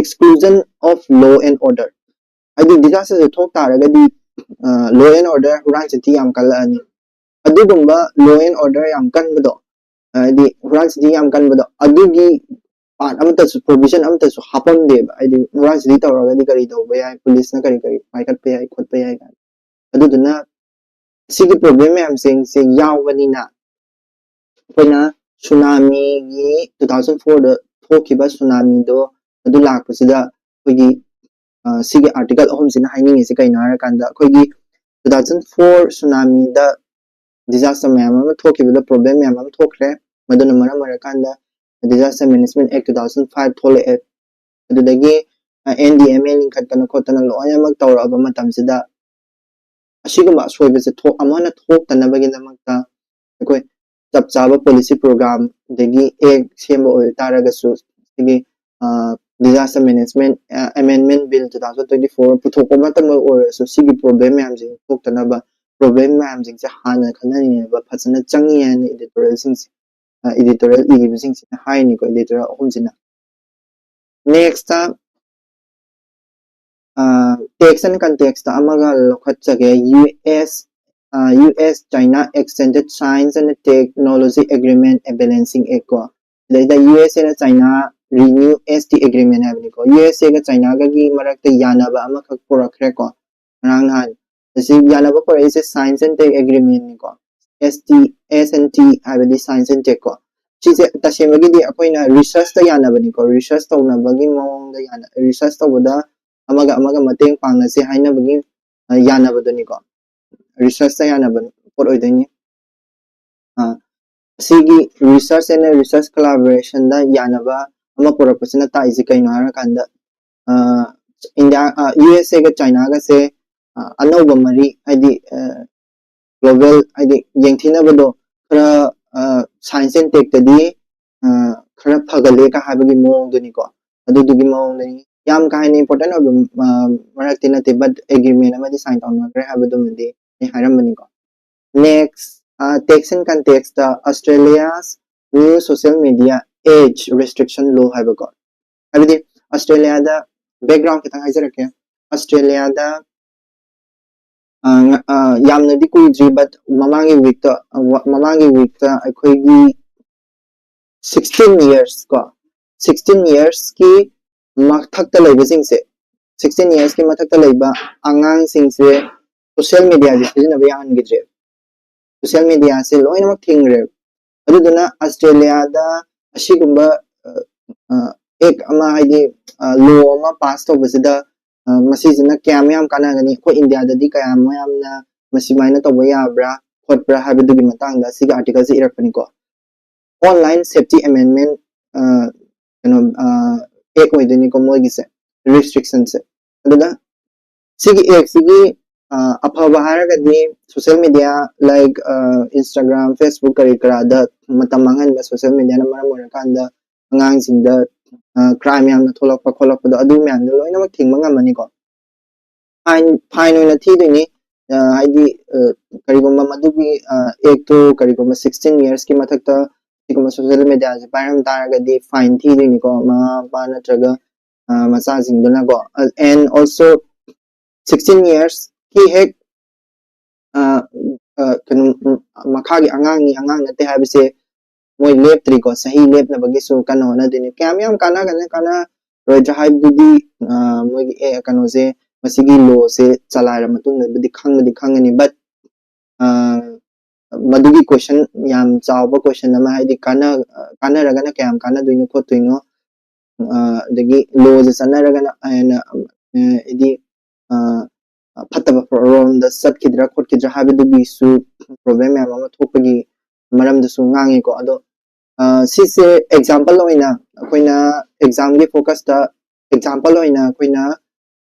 Exclusion of law and order, ꯍꯥꯏꯗꯤ ꯗꯤꯖꯥꯁꯇꯔꯁꯦ ꯊꯣꯛ ꯇꯥꯔꯒꯗꯤ ꯂꯣ ꯑꯦꯟ ꯑꯣꯔꯗꯔ, ꯍꯨꯔꯥꯟ ꯆꯤꯟꯊꯤ ꯌꯥꯝ ꯀꯜꯂꯛꯑꯅꯤ꯫ ꯑꯗꯨꯒꯨꯝꯕ ꯂꯣ ꯑꯦꯟ ꯑꯣꯔꯗꯔ ꯌꯥꯝ ꯀꯟꯕꯗꯣ, ꯍꯥꯏꯗꯤ ꯍꯨꯔꯥꯟ ꯆꯤꯟꯊꯤ ꯌꯥꯝ ꯀꯟꯕꯗꯣ, ꯑꯗꯨꯒꯤ ꯄꯥꯔꯠ ꯑꯃꯠꯇꯁꯨ, ꯄ꯭ꯔꯣꯚꯤꯖꯟ ꯑꯃꯠꯇꯁꯨ ꯍꯥꯞꯄꯝꯗꯦꯕ꯫ ꯍꯥꯏꯗꯤ ꯍꯨꯔꯥꯟ ꯆꯤꯟꯊꯤ ꯇꯧꯔꯒꯗꯤ ꯀꯔꯤ ꯇꯧꯕ ꯌꯥꯏ, ꯄꯨꯂꯤꯁꯅ ꯀꯔꯤ ꯀꯔꯤ ꯄꯥꯏꯈꯠꯄ ꯌꯥꯏ ꯈꯣꯠꯄ ꯌꯥꯏ ꯀꯥꯏꯅ꯫ ꯑꯗꯨꯗꯨꯅ ꯁꯤꯒꯤ ꯄ꯭ꯔꯣꯕ꯭ꯂꯦꯝ ꯃꯌꯥꯝꯁꯤꯡꯁꯦ ꯌꯥꯎꯕꯅꯤꯅ, ꯑꯩꯈꯣꯏꯅ ꯁꯨꯅꯥꯃꯤꯒꯤ, ꯇꯨ ꯊꯥꯎꯖꯟ ꯐꯣꯔꯗ ꯊꯣꯛꯈꯤꯕ ꯁꯨꯅꯥꯃꯤꯗꯣ, ꯑꯗꯨ ꯂꯥꯛꯄꯁꯤꯗ ꯑꯩꯈꯣꯏꯒꯤ ꯑ, ꯁꯤꯒꯤ ꯑꯥꯔꯇꯤꯀꯜ ꯑꯍꯨꯝꯁꯤꯅ ꯍꯥꯏꯅꯤꯡꯉꯤꯁꯦ ꯀꯩꯅꯣ ꯍꯥꯏꯔꯀꯥꯟꯗ, ꯑꯩꯈꯣꯏꯒꯤ ꯇꯨ ꯊꯥꯎꯖꯟ ꯐꯣꯔ ꯁꯨꯅꯥꯃꯤꯗ ꯗꯤꯖꯥꯁꯇꯔ ꯃꯌꯥꯝ ꯑꯃ ꯊꯣꯛꯈꯤꯕꯗ ꯄ꯭ꯔꯣꯕ꯭ꯂꯦꯝ ꯃꯌꯥꯝ ꯑꯃ ꯊꯣꯛꯈ꯭ꯔꯦ꯫ ꯃꯗꯨꯅ ꯃꯔꯝ ꯑꯣꯏꯔꯀꯥꯟꯗ Disaster Management Act two thousand five ꯊꯣꯛꯂꯛꯑꯦ꯫ ꯑꯗꯨꯗꯒꯤ ꯑꯦꯟ ꯗꯤ ꯑꯦꯝ ꯑꯦ ꯂꯤꯡꯈꯠꯇꯅ ꯈꯣꯠꯇꯅ ꯂꯣꯏꯅꯃꯛ ꯇꯧꯔꯛꯑꯕ ꯃꯇꯝꯁꯤꯗ, ꯑꯁꯤꯒꯨꯝꯕ ꯑꯁꯣꯏꯕꯁꯦ ꯊꯣꯛ-, ꯑꯃꯨꯛ ꯍꯟꯅ ꯊꯣꯛꯇꯅꯕꯒꯤꯗꯃꯛꯇ ꯑꯩꯈꯣꯏ ꯆꯞ ꯆꯥꯕ ꯄꯣꯂꯤꯁꯤ ꯄ꯭ꯔꯣꯒ꯭ꯔꯥꯝ ꯑꯗꯒꯤ ꯑꯦꯛ ꯁꯦꯝꯕ ꯑꯣꯏꯕ ꯇꯥꯔꯒꯁꯨ, ꯁꯤꯒꯤ ꯗꯤꯖꯥꯁꯇꯔ ꯃꯦꯅꯦꯖꯃꯦꯟ ꯑꯦꯃꯦꯟꯃꯦꯟ bill two thousand twenty four ꯄꯨꯊꯣꯛꯄ ꯃꯇꯝꯗ ꯑꯣꯏꯔꯁꯨ, ꯁꯤꯒꯤ ꯄ꯭ꯔꯣꯕ꯭ꯂꯦꯝ ꯃꯌꯥꯝꯁꯦ ꯊꯣꯛꯇꯅꯕ, ꯄ꯭ꯔꯣꯕ꯭ꯂꯦꯝ ꯃꯌꯥꯝꯁꯤꯡꯁꯦ ꯍꯥꯟꯅ ꯈꯟꯅꯔꯤꯉꯩꯗ ꯐꯖꯅ ꯆꯪꯉꯤ ꯍꯥꯏꯅ ꯏꯗꯤꯇꯣꯔꯤꯌꯦꯜꯁꯤꯡꯁꯦ editorial ꯏꯔꯤꯕꯁꯤꯡꯁꯤꯅ ꯍꯥꯏꯅꯤꯀꯣ, editorial ꯑꯍꯨꯝꯁꯤꯅ꯫ Next text and context ꯑꯃꯒ ꯂꯧꯈꯠꯆꯒꯦ꯫ US US China extended science and technology agreement, a balancing act ꯀꯣ꯫ ꯑꯗꯩꯗ USA ꯅ China renew S T agreement ꯍꯥꯏꯕꯅꯤꯀꯣ, USA ꯒ China ꯒꯒꯤ ꯃꯔꯛꯇ ꯌꯥꯅꯕ ꯑꯃꯈꯛ ꯄꯨꯔꯛꯈ꯭ꯔꯦꯀꯣ꯫ ꯉꯔꯥꯡ ꯅꯍꯥꯟ ꯑꯁꯤ ꯌꯥꯅꯕ ꯄꯨꯔꯛꯏꯁꯦ science and tech agreement ꯅꯤꯀꯣ꯫ S T S and T ꯍꯥꯏꯕꯗꯤ science and tech ꯀꯣ꯫ ꯁꯤꯁꯦ ꯇꯁꯦꯡꯕꯒꯤꯗꯤ ꯑꯩꯈꯣꯏꯅ research ꯇ ꯌꯥꯅꯕꯅꯤꯀꯣ, research ꯇꯧꯅꯕꯒꯤ ꯃꯑꯣꯡꯗ ꯌꯥꯅ research ꯇꯧꯕꯗ ꯑꯃꯒ ꯑꯃꯒ ꯃꯇꯦꯡ ꯄꯥꯡꯅꯁꯦ ꯍꯥꯏꯅꯕꯒꯤ ꯌꯥꯅꯕꯗꯨꯅꯤꯀꯣ꯫ Research ꯇ ꯌꯥꯅꯕ ꯄꯣꯠ ꯑꯣꯏꯗꯣꯏꯅꯤ꯫ ꯑꯁꯤꯒꯤ research and research collaboration ꯗ ꯌꯥꯅꯕ ꯑꯃ ꯄꯨꯔꯛꯄꯁꯤꯅ ꯇꯥꯛꯏꯁꯦ ꯀꯩꯅꯣ ꯍꯥꯏꯔꯀꯥꯟꯗ, ꯏꯟꯗꯤꯌꯥ, USA ꯒ China ꯒꯁꯦ ꯑꯅꯧꯕ ꯃꯔꯤ, ꯍꯥꯏꯗꯤ global, ꯍꯥꯏꯗꯤ ꯌꯦꯡꯊꯤꯅꯕꯗꯣ ꯈꯔ science and tech ꯇꯗꯤ ꯈꯔ ꯐꯒꯠꯂꯦ ꯀ ꯍꯥꯏꯕꯒꯤ ꯃꯑꯣꯡꯗꯨꯅꯤꯀꯣ꯫ ꯑꯗꯨꯗꯨꯒꯤ ꯃꯑꯣꯡꯗꯅꯤ꯫ ꯌꯥꯝ ꯀꯥ ꯍꯦꯟꯅ important ꯑꯣꯏꯕ ꯃꯔꯛꯇꯤ ꯅꯠꯇꯦ, but agreement ꯑꯃꯗꯤ sign ꯇꯧꯅꯈ꯭ꯔꯦ ꯍꯥꯏꯕꯗꯨꯃꯗꯤ ꯑꯩ ꯍꯥꯏꯔꯝꯕꯅꯤꯀꯣ꯫ Next text and context ꯇ Australia's new social media age restriction law ꯍꯥꯏꯕꯀꯣ꯫ ꯍꯥꯏꯕꯗꯤ Australia ꯗ, background ꯈꯤꯇꯪ ꯍꯥꯏꯖꯔꯛꯀꯦ꯫ Australia ꯗ ꯌꯥꯝꯅꯗꯤ ꯀꯨꯏꯗ꯭ꯔꯤ, but ꯃꯃꯥꯡꯒꯤ week ꯇ, ꯃꯃꯥꯡꯒꯤ week ꯇ ꯑꯩꯈꯣꯏꯒꯤ sixteen years ꯀꯣ, sixteen years ꯀꯤ ꯃꯊꯛꯇ ꯂꯩꯕꯁꯤꯡꯁꯦ, sixteen years ꯀꯤ ꯃꯊꯛꯇ ꯂꯩꯕ ꯑꯉꯥꯡꯁꯤꯡꯁꯦ social media ꯁꯦ ꯁꯤꯖꯤꯟꯅꯕ ꯌꯥꯍꯟꯈꯤꯗ꯭ꯔꯦ꯫ Social media ꯁꯦ ꯂꯣꯏꯅꯃꯛ ꯊꯤꯡꯈ꯭ꯔꯦ꯫ ꯑꯗꯨꯗꯨꯅ Australia ꯗ ꯑꯁꯤꯒꯨꯝꯕ act ꯑꯃ, ꯍꯥꯏꯗꯤ law ꯑꯃ pass ꯇꯧꯕꯁꯤꯗ ꯃꯁꯤꯁꯤꯅ ꯀꯌꯥꯝ ꯌꯥꯝ ꯀꯥꯟꯅꯒꯅꯤ, ꯑꯩꯈꯣꯏ ꯏꯟꯗꯤꯌꯥꯗꯗꯤ ꯀꯌꯥꯝ ꯌꯥꯝꯅ ꯃꯁꯤꯃꯥꯏꯅ ꯇꯧꯕ ꯌꯥꯕ꯭ꯔꯥ ꯈꯣꯠꯄ꯭ꯔꯥ ꯍꯥꯏꯕꯗꯨꯒꯤ ꯃꯇꯥꯡꯗ ꯁꯤꯒꯤ article ꯁꯦ ꯏꯔꯛꯄꯅꯤꯀꯣ꯫ Online safety amendment, ꯀꯩꯅꯣ, act ꯑꯣꯏꯗꯣꯏꯅꯤꯀꯣ ꯃꯣꯏꯒꯤꯁꯦ, restriction ꯁꯦ꯫ ꯑꯗꯨꯅ ꯁꯤꯒꯤ act ꯁꯤꯒꯤ ꯑꯐꯕ ꯍꯥꯏꯔꯒꯗꯤ social media like Instagram, Facebook ꯀꯔꯤ ꯀꯔꯥꯗ ꯃꯇꯝ ꯃꯥꯡꯍꯟꯕ, social media ꯅ ꯃꯔꯝ ꯑꯣꯏꯔꯀꯥꯟꯗ ꯑꯉꯥꯡꯁꯤꯡꯗ crime ꯌꯥꯝꯅ ꯊꯣꯛꯂꯛꯄ ꯈꯣꯠꯂꯛꯄꯗꯣ, ꯑꯗꯨ ꯃꯌꯥꯝꯗꯣ ꯂꯣꯏꯅꯃꯛ ꯊꯤꯡꯕ ꯉꯝꯃꯅꯤꯀꯣ꯫ Fine, fine ꯑꯣꯏꯅ ꯊꯤꯗꯣꯏꯅꯤ꯫ ꯍꯥꯏꯗꯤ ꯀꯔꯤꯒꯨꯝꯕ ꯃꯗꯨꯒꯤ act ꯇꯨ ꯀꯔꯤꯒꯨꯝꯕ sixteen years ꯀꯤ ꯃꯊꯛꯇ ꯁꯤꯒꯨꯝꯕ social media ꯁꯦ ꯄꯥꯏꯔꯝ ꯇꯥꯔꯒꯗꯤ fine ꯊꯤꯗꯣꯏꯅꯤꯀꯣ, ꯃꯃꯥ ꯃꯄꯥ ꯅꯠꯇ꯭ꯔꯒ ꯑ, ꯃꯆꯥꯁꯤꯡꯗꯨꯅꯀꯣ꯫ And also sixteen years ꯀꯤ ꯍꯦꯛ ꯑ, ꯑ, ꯀꯩꯅꯣ, ꯎꯝ, ꯃꯈꯥꯒꯤ ꯑꯉꯥꯡꯅꯤ, ꯑꯉꯥꯡ ꯅꯠꯇꯦ ꯍꯥꯏꯕꯁꯦ ꯃꯣꯏ ꯂꯦꯞꯇ꯭ꯔꯤꯀꯣ, ꯆꯍꯤ ꯂꯦꯞꯅꯕꯒꯤꯁꯨ ꯀꯟꯅ ꯍꯣꯠꯅꯗꯣꯏꯅꯤ꯫ ꯀꯌꯥꯝ ꯌꯥꯝ ꯀꯥꯟꯅꯒꯅꯤ, ꯀꯥꯟꯅꯔꯣꯏꯗ꯭ꯔꯥ ꯍꯥꯏꯕꯗꯨꯗꯤ, ꯑ, ꯃꯣꯏꯒꯤ ꯑꯦ, ꯀꯩꯅꯣꯁꯦ, ꯃꯁꯤꯒꯤ law ꯁꯦ ꯆꯂꯥꯏꯔ ꯃꯇꯨꯡꯗꯕꯨꯗꯤ ꯈꯪꯕꯗꯤ ꯈꯪꯒꯅꯤ꯫ But ꯑ, ꯃꯗꯨꯒꯤ question, ꯌꯥꯝ ꯆꯥꯎꯕ question ꯑꯃ, ꯍꯥꯏꯗꯤ ꯀꯥꯟꯅ-, ꯀꯥꯟꯅꯔꯒꯅ ꯀꯌꯥꯝ ꯀꯥꯟꯅꯗꯣꯏꯅꯣ ꯈꯣꯠꯇꯣꯏꯅꯣ, ꯑ, ꯑꯗꯒꯤ law ꯁꯦ ꯆꯠꯅꯔꯒꯅ ꯍꯦꯟꯅ, ꯑ, ꯍꯥꯏꯗꯤ, ꯑ, ꯐꯠꯇꯕ ꯔꯣꯝꯗ ꯆꯠꯈꯤꯗ꯭ꯔꯥ ꯈꯣꯠꯈꯤꯗ꯭ꯔꯥ ꯍꯥꯏꯕꯗꯨꯒꯤꯁꯨ problem ꯃꯌꯥꯝ ꯑꯃ ꯊꯣꯛꯄꯒꯤ ꯃꯔꯝꯗꯁꯨ ꯉꯥꯡꯉꯤꯀꯣ꯫ ꯑꯗꯣ, ꯑ, ꯁꯤꯁꯦ example ꯑꯣꯏꯅ ꯑꯩꯈꯣꯏꯅ exam ꯒꯤ focus ꯇ, example ꯑꯣꯏꯅ ꯑꯩꯈꯣꯏꯅ,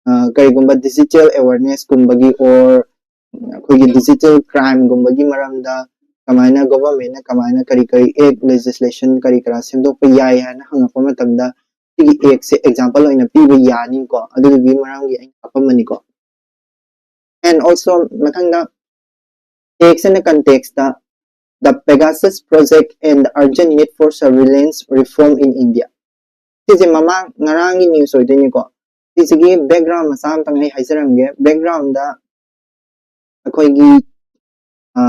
ꯑ, ꯀꯔꯤꯒꯨꯝꯕ digital awareness ꯀꯨꯝꯕꯒꯤ or ꯑꯩꯈꯣꯏꯒꯤ digital crime ꯒꯨꯝꯕꯒꯤ ꯃꯔꯝꯗ ꯀꯃꯥꯏꯅ government ꯅ ꯀꯃꯥꯏꯅ ꯀꯔꯤ ꯀꯔꯤ act, legislation ꯀꯔꯤ ꯀꯔꯥ ꯁꯦꯝꯗꯣꯛꯄ ꯌꯥꯏ ꯍꯥꯏꯅ ꯍꯪꯉꯛꯄ ꯃꯇꯝꯗ ꯁꯤꯒꯤ act ꯁꯦ example ꯑꯣꯏꯅ ꯄꯤꯕ ꯌꯥꯅꯤꯀꯣ, ꯑꯗꯨꯗꯨꯒꯤ ꯃꯔꯝꯒꯤ ꯑꯩꯅ ꯍꯥꯞꯄꯝꯕꯅꯤꯀꯣ꯫ And also ꯃꯊꯪꯗ act ꯁꯤꯅ context ꯇ the Pegasus project and the urgent need for surveillance reform in India꯫ ꯁꯤꯁꯦ ꯃꯃꯥꯡ ꯉꯔꯥꯡꯒꯤ news ꯑꯣꯏꯗꯣꯏꯅꯤꯀꯣ꯫ ꯁꯤꯁꯤꯒꯤ background ꯃꯆꯥ ꯑꯃꯇꯪ ꯑꯩ ꯍꯥꯏꯖꯔꯝꯒꯦ꯫ Background ꯗ ꯑꯩꯈꯣꯏꯒꯤ, ꯑ,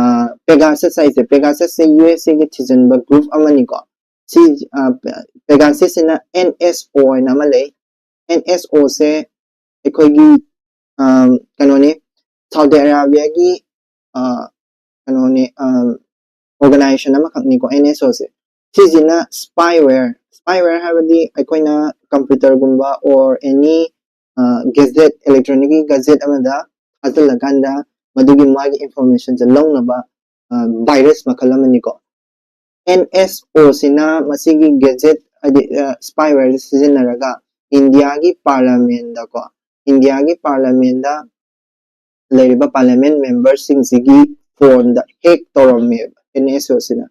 Pegasus ꯍꯥꯏꯁꯦ, Pegasus say U S A ꯒꯤ ꯊꯤꯖꯤꯟꯕ group ꯑꯃꯅꯤꯀꯣ꯫ ꯁꯤ, ꯑ, Pegasus ꯁꯤꯅ N S O ꯍꯥꯏꯅ ꯑꯃ ꯂꯩ꯫ N S O ꯁꯦ ꯑꯩꯈꯣꯏꯒꯤ, ꯑ, ꯀꯩꯅꯣꯅꯤ, ꯁꯥꯎꯗꯤ ꯑꯔꯥꯕꯤꯌꯥꯒꯤ, ꯑ, ꯀꯩꯅꯣꯅꯤ, ꯑ, organization ꯑꯃꯈꯛꯅꯤꯀꯣ, N S O ꯁꯦ꯫ ꯁꯤꯁꯤꯅ spyware, spyware ꯍꯥꯏꯕꯗꯤ ꯑꯩꯈꯣꯏꯅ computer ꯒꯨꯝꯕ or any, ꯑ, gadget, electronic gadget ꯑꯃꯗ ꯊꯥꯖꯤꯜꯂꯀꯥꯟꯗ ꯃꯗꯨꯒꯤ ꯃꯥꯒꯤ information ꯁꯦ ꯂꯧꯅꯕ, ꯑ, virus ꯃꯈꯜ ꯑꯃꯅꯤꯀꯣ꯫ N S O ꯁꯤꯅ ꯃꯁꯤꯒꯤ gadget, ꯍꯥꯏꯗꯤ, ꯑ, spyware ꯁꯤꯖꯤꯟꯅꯔꯒ ꯏꯟꯗꯤꯌꯥꯒꯤ parliament ꯗꯀꯣ, ꯏꯟꯗꯤꯌꯥꯒꯤ parliament ꯗ ꯂꯩꯔꯤꯕ parliament member ꯁꯤꯡꯁꯤꯒꯤ phone ꯗ hack ꯇꯧꯔꯝꯃꯦꯕ N S O ꯁꯤꯅ꯫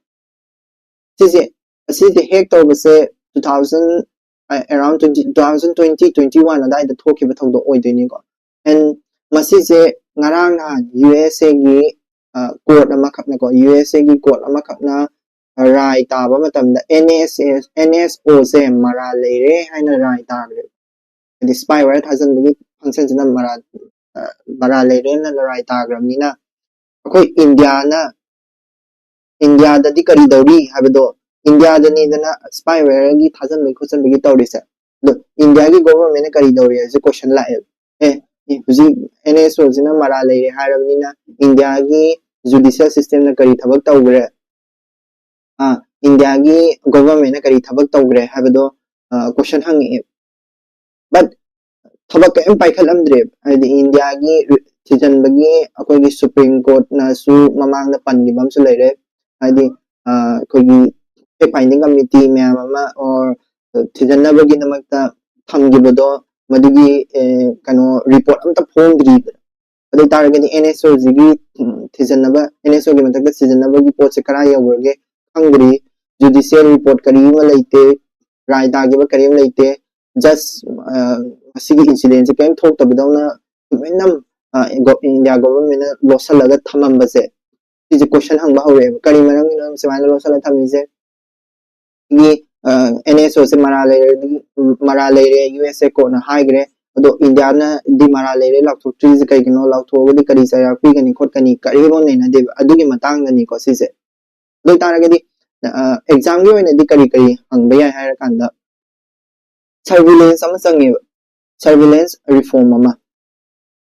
ꯁꯤꯁꯦ, ꯑꯁꯤꯁꯦ hack ꯇꯧꯕꯁꯦ two thousand, ꯑ, around twenty, two thousand twenty, twenty one ꯑꯗꯥꯏꯗ ꯊꯣꯛꯈꯤꯕ ꯊꯧꯗꯣꯛ ꯑꯣꯏꯗꯣꯏꯅꯤꯀꯣ꯫ And ꯃꯁꯤꯁꯦ ꯉꯔꯥꯡ ꯅꯍꯥꯟ U S A ꯒꯤ, ꯑ, court ꯑꯃꯈꯛꯅꯀꯣ, U S A ꯒꯤ court ꯑꯃꯈꯛꯅ ꯔꯥꯏ ꯇꯥꯕ ꯃꯇꯝꯗ NSS NSO ꯁꯦ ꯃꯔꯥꯜ ꯂꯩꯔꯦ ꯍꯥꯏꯅ ꯔꯥꯏ ꯇꯥꯈ꯭ꯔꯦ꯫ ꯍꯥꯏꯗꯤ spyware ꯊꯥꯖꯤꯟꯕꯒꯤ functionꯁꯤꯅ ꯃꯔꯥꯜ ꯑ, ꯃꯔꯥꯜ ꯂꯩꯔꯦꯅ ꯔꯥꯏ ꯇꯥꯈ꯭ꯔꯕꯅꯤꯅ ꯑꯩꯈꯣꯏ ꯏꯟꯗꯤꯌꯥꯅ ꯏꯟꯗꯤꯌꯥꯗꯗꯤ ꯀꯔꯤ ꯇꯧꯔꯤ ꯍꯥꯏꯕꯗꯣ, ꯏꯟꯗꯤꯌꯥꯗꯅꯤꯗꯅ spywareꯒꯤ ꯊꯥꯖꯤꯟꯕꯒꯤ ꯈꯣꯠꯆꯤꯟꯕꯒꯤ ꯇꯧꯔꯤꯁꯦ꯫ ꯑꯗꯣ ꯏꯟꯗꯤꯌꯥꯒꯤ governmentꯅ ꯀꯔꯤ ꯇꯧꯔꯤ ꯍꯥꯏꯕꯁꯦ question ꯂꯥꯛꯑꯦꯕ꯫ ꯑꯦ, ꯍꯧꯖꯤꯛ NSO ꯁꯤꯅ ꯃꯔꯥꯜ ꯂꯩꯔꯦ ꯍꯥꯏꯔꯕꯅꯤꯅ ꯏꯟꯗꯤꯌꯥꯒꯤ judicial systemꯅ ꯀꯔꯤ ꯊꯕꯛ ꯇꯧꯈ꯭ꯔꯦ? ꯑ, ꯏꯟꯗꯤꯌꯥꯒꯤ governmentꯅ ꯀꯔꯤ ꯊꯕꯛ ꯇꯧꯈ꯭ꯔꯦ ꯍꯥꯏꯕꯗꯣ question ꯍꯪꯉꯛꯑꯦ꯫ But ꯊꯕꯛ ꯀꯔꯤꯝ ꯄꯥꯏꯈꯠꯂꯝꯗ꯭ꯔꯦꯕ꯫ ꯍꯥꯏꯗꯤ ꯏꯟꯗꯤꯌꯥꯒꯤ ꯊꯤꯖꯤꯟꯕꯒꯤ ꯑꯩꯈꯣꯏꯒꯤ Supreme Courtꯅꯁꯨ ꯃꯃꯥꯡꯗ ꯄꯟꯈꯤꯕ ꯑꯃꯁꯨ ꯂꯩꯔꯦ꯫ ꯍꯥꯏꯗꯤ ꯑ, ꯑꯩꯈꯣꯏꯒꯤ fact finding committee ꯃꯌꯥꯝ ꯑꯃ or ꯊꯤꯖꯤꯟꯅꯕꯒꯤꯗꯃꯛꯇ ꯊꯝꯈꯤꯕꯗꯣ ꯃꯗꯨꯒꯤ ꯑꯦ, ꯀꯩꯅꯣ report ꯑꯝꯇ ꯐꯣꯡꯗ꯭ꯔꯤꯕ꯫ ꯑꯗꯨ ꯑꯣꯏꯇꯥꯔꯒꯗꯤ NSO ꯁꯤꯒꯤ ꯎꯝ, ꯊꯤꯖꯤꯟꯅꯕ NSO ꯒꯤ ꯃꯊꯛꯇ ꯊꯤꯖꯤꯟꯅꯕꯒꯤ ꯄꯣꯠꯁꯦ ꯀꯗꯥꯏ ꯌꯧꯈ꯭ꯔꯒꯦ ꯈꯪꯗ꯭ꯔꯤ꯫ Judicial report ꯀꯔꯤ ꯑꯃ ꯂꯩꯇꯦ, ꯔꯥꯏ ꯇꯥꯈꯤꯕ ꯀꯔꯤꯝ ꯂꯩꯇꯦ꯫ Just ꯑ, ꯃꯁꯤꯒꯤ incidentꯁꯦ ꯀꯔꯤꯝ ꯊꯣꯛꯇꯕꯗꯧꯅ ꯇꯨꯃꯤꯟꯅ ꯑ, ꯒꯣ- ꯏꯟꯗꯤꯌꯥ governmentꯅ ꯂꯣꯠꯁꯤꯜꯂꯒ ꯊꯝꯃꯝꯕꯁꯦ ꯁꯤꯁꯦ question ꯍꯪꯕ ꯍꯧꯔꯛꯑꯦꯕ꯫ ꯀꯔꯤ ꯃꯔꯝꯒꯤꯅꯣ ꯁꯨꯃꯥꯏꯅ ꯂꯣꯠꯁꯤꯜꯂ ꯊꯝꯃꯤꯁꯦ? ꯒꯤ ꯑ, NSO ꯁꯦ ꯃꯔꯥꯜ ꯂꯩꯔꯦ, ꯃꯔꯥꯜ ꯂꯩꯔꯦ USA courtꯅ ꯍꯥꯏꯈ꯭ꯔꯦ꯫ ꯑꯗꯣ ꯏꯟꯗꯤꯌꯥꯅꯗꯤ ꯃꯔꯥꯜ ꯂꯩꯔꯦ ꯂꯥꯎꯊꯣꯛꯇ꯭ꯔꯤꯁꯦ ꯀꯩꯒꯤꯅꯣ? ꯂꯥꯎꯊꯣꯛꯑꯒꯗꯤ ꯀꯔꯤ ꯆꯩꯔꯥꯛ ꯄꯤꯒꯅꯤ ꯈꯣꯠꯀꯅꯤ ꯀꯔꯤꯐꯥꯎ ꯅꯩꯅꯗꯦꯕ꯫ ꯑꯗꯨꯒꯤ ꯃꯇꯥꯡꯗꯅꯤꯀꯣ ꯁꯤꯁꯦ꯫ ꯑꯗꯨ ꯑꯣꯏꯇꯥꯔꯒꯗꯤ ꯑ, examꯒꯤ ꯑꯣꯏꯅꯗꯤ ꯀꯔꯤ ꯀꯔꯤ ꯍꯪꯕ ꯌꯥꯏ ꯍꯥꯏꯔꯀꯥꯟꯗ surveillance ꯑꯃ ꯆꯪꯉꯦꯕ꯫ Surveillance reform ꯑꯃ꯫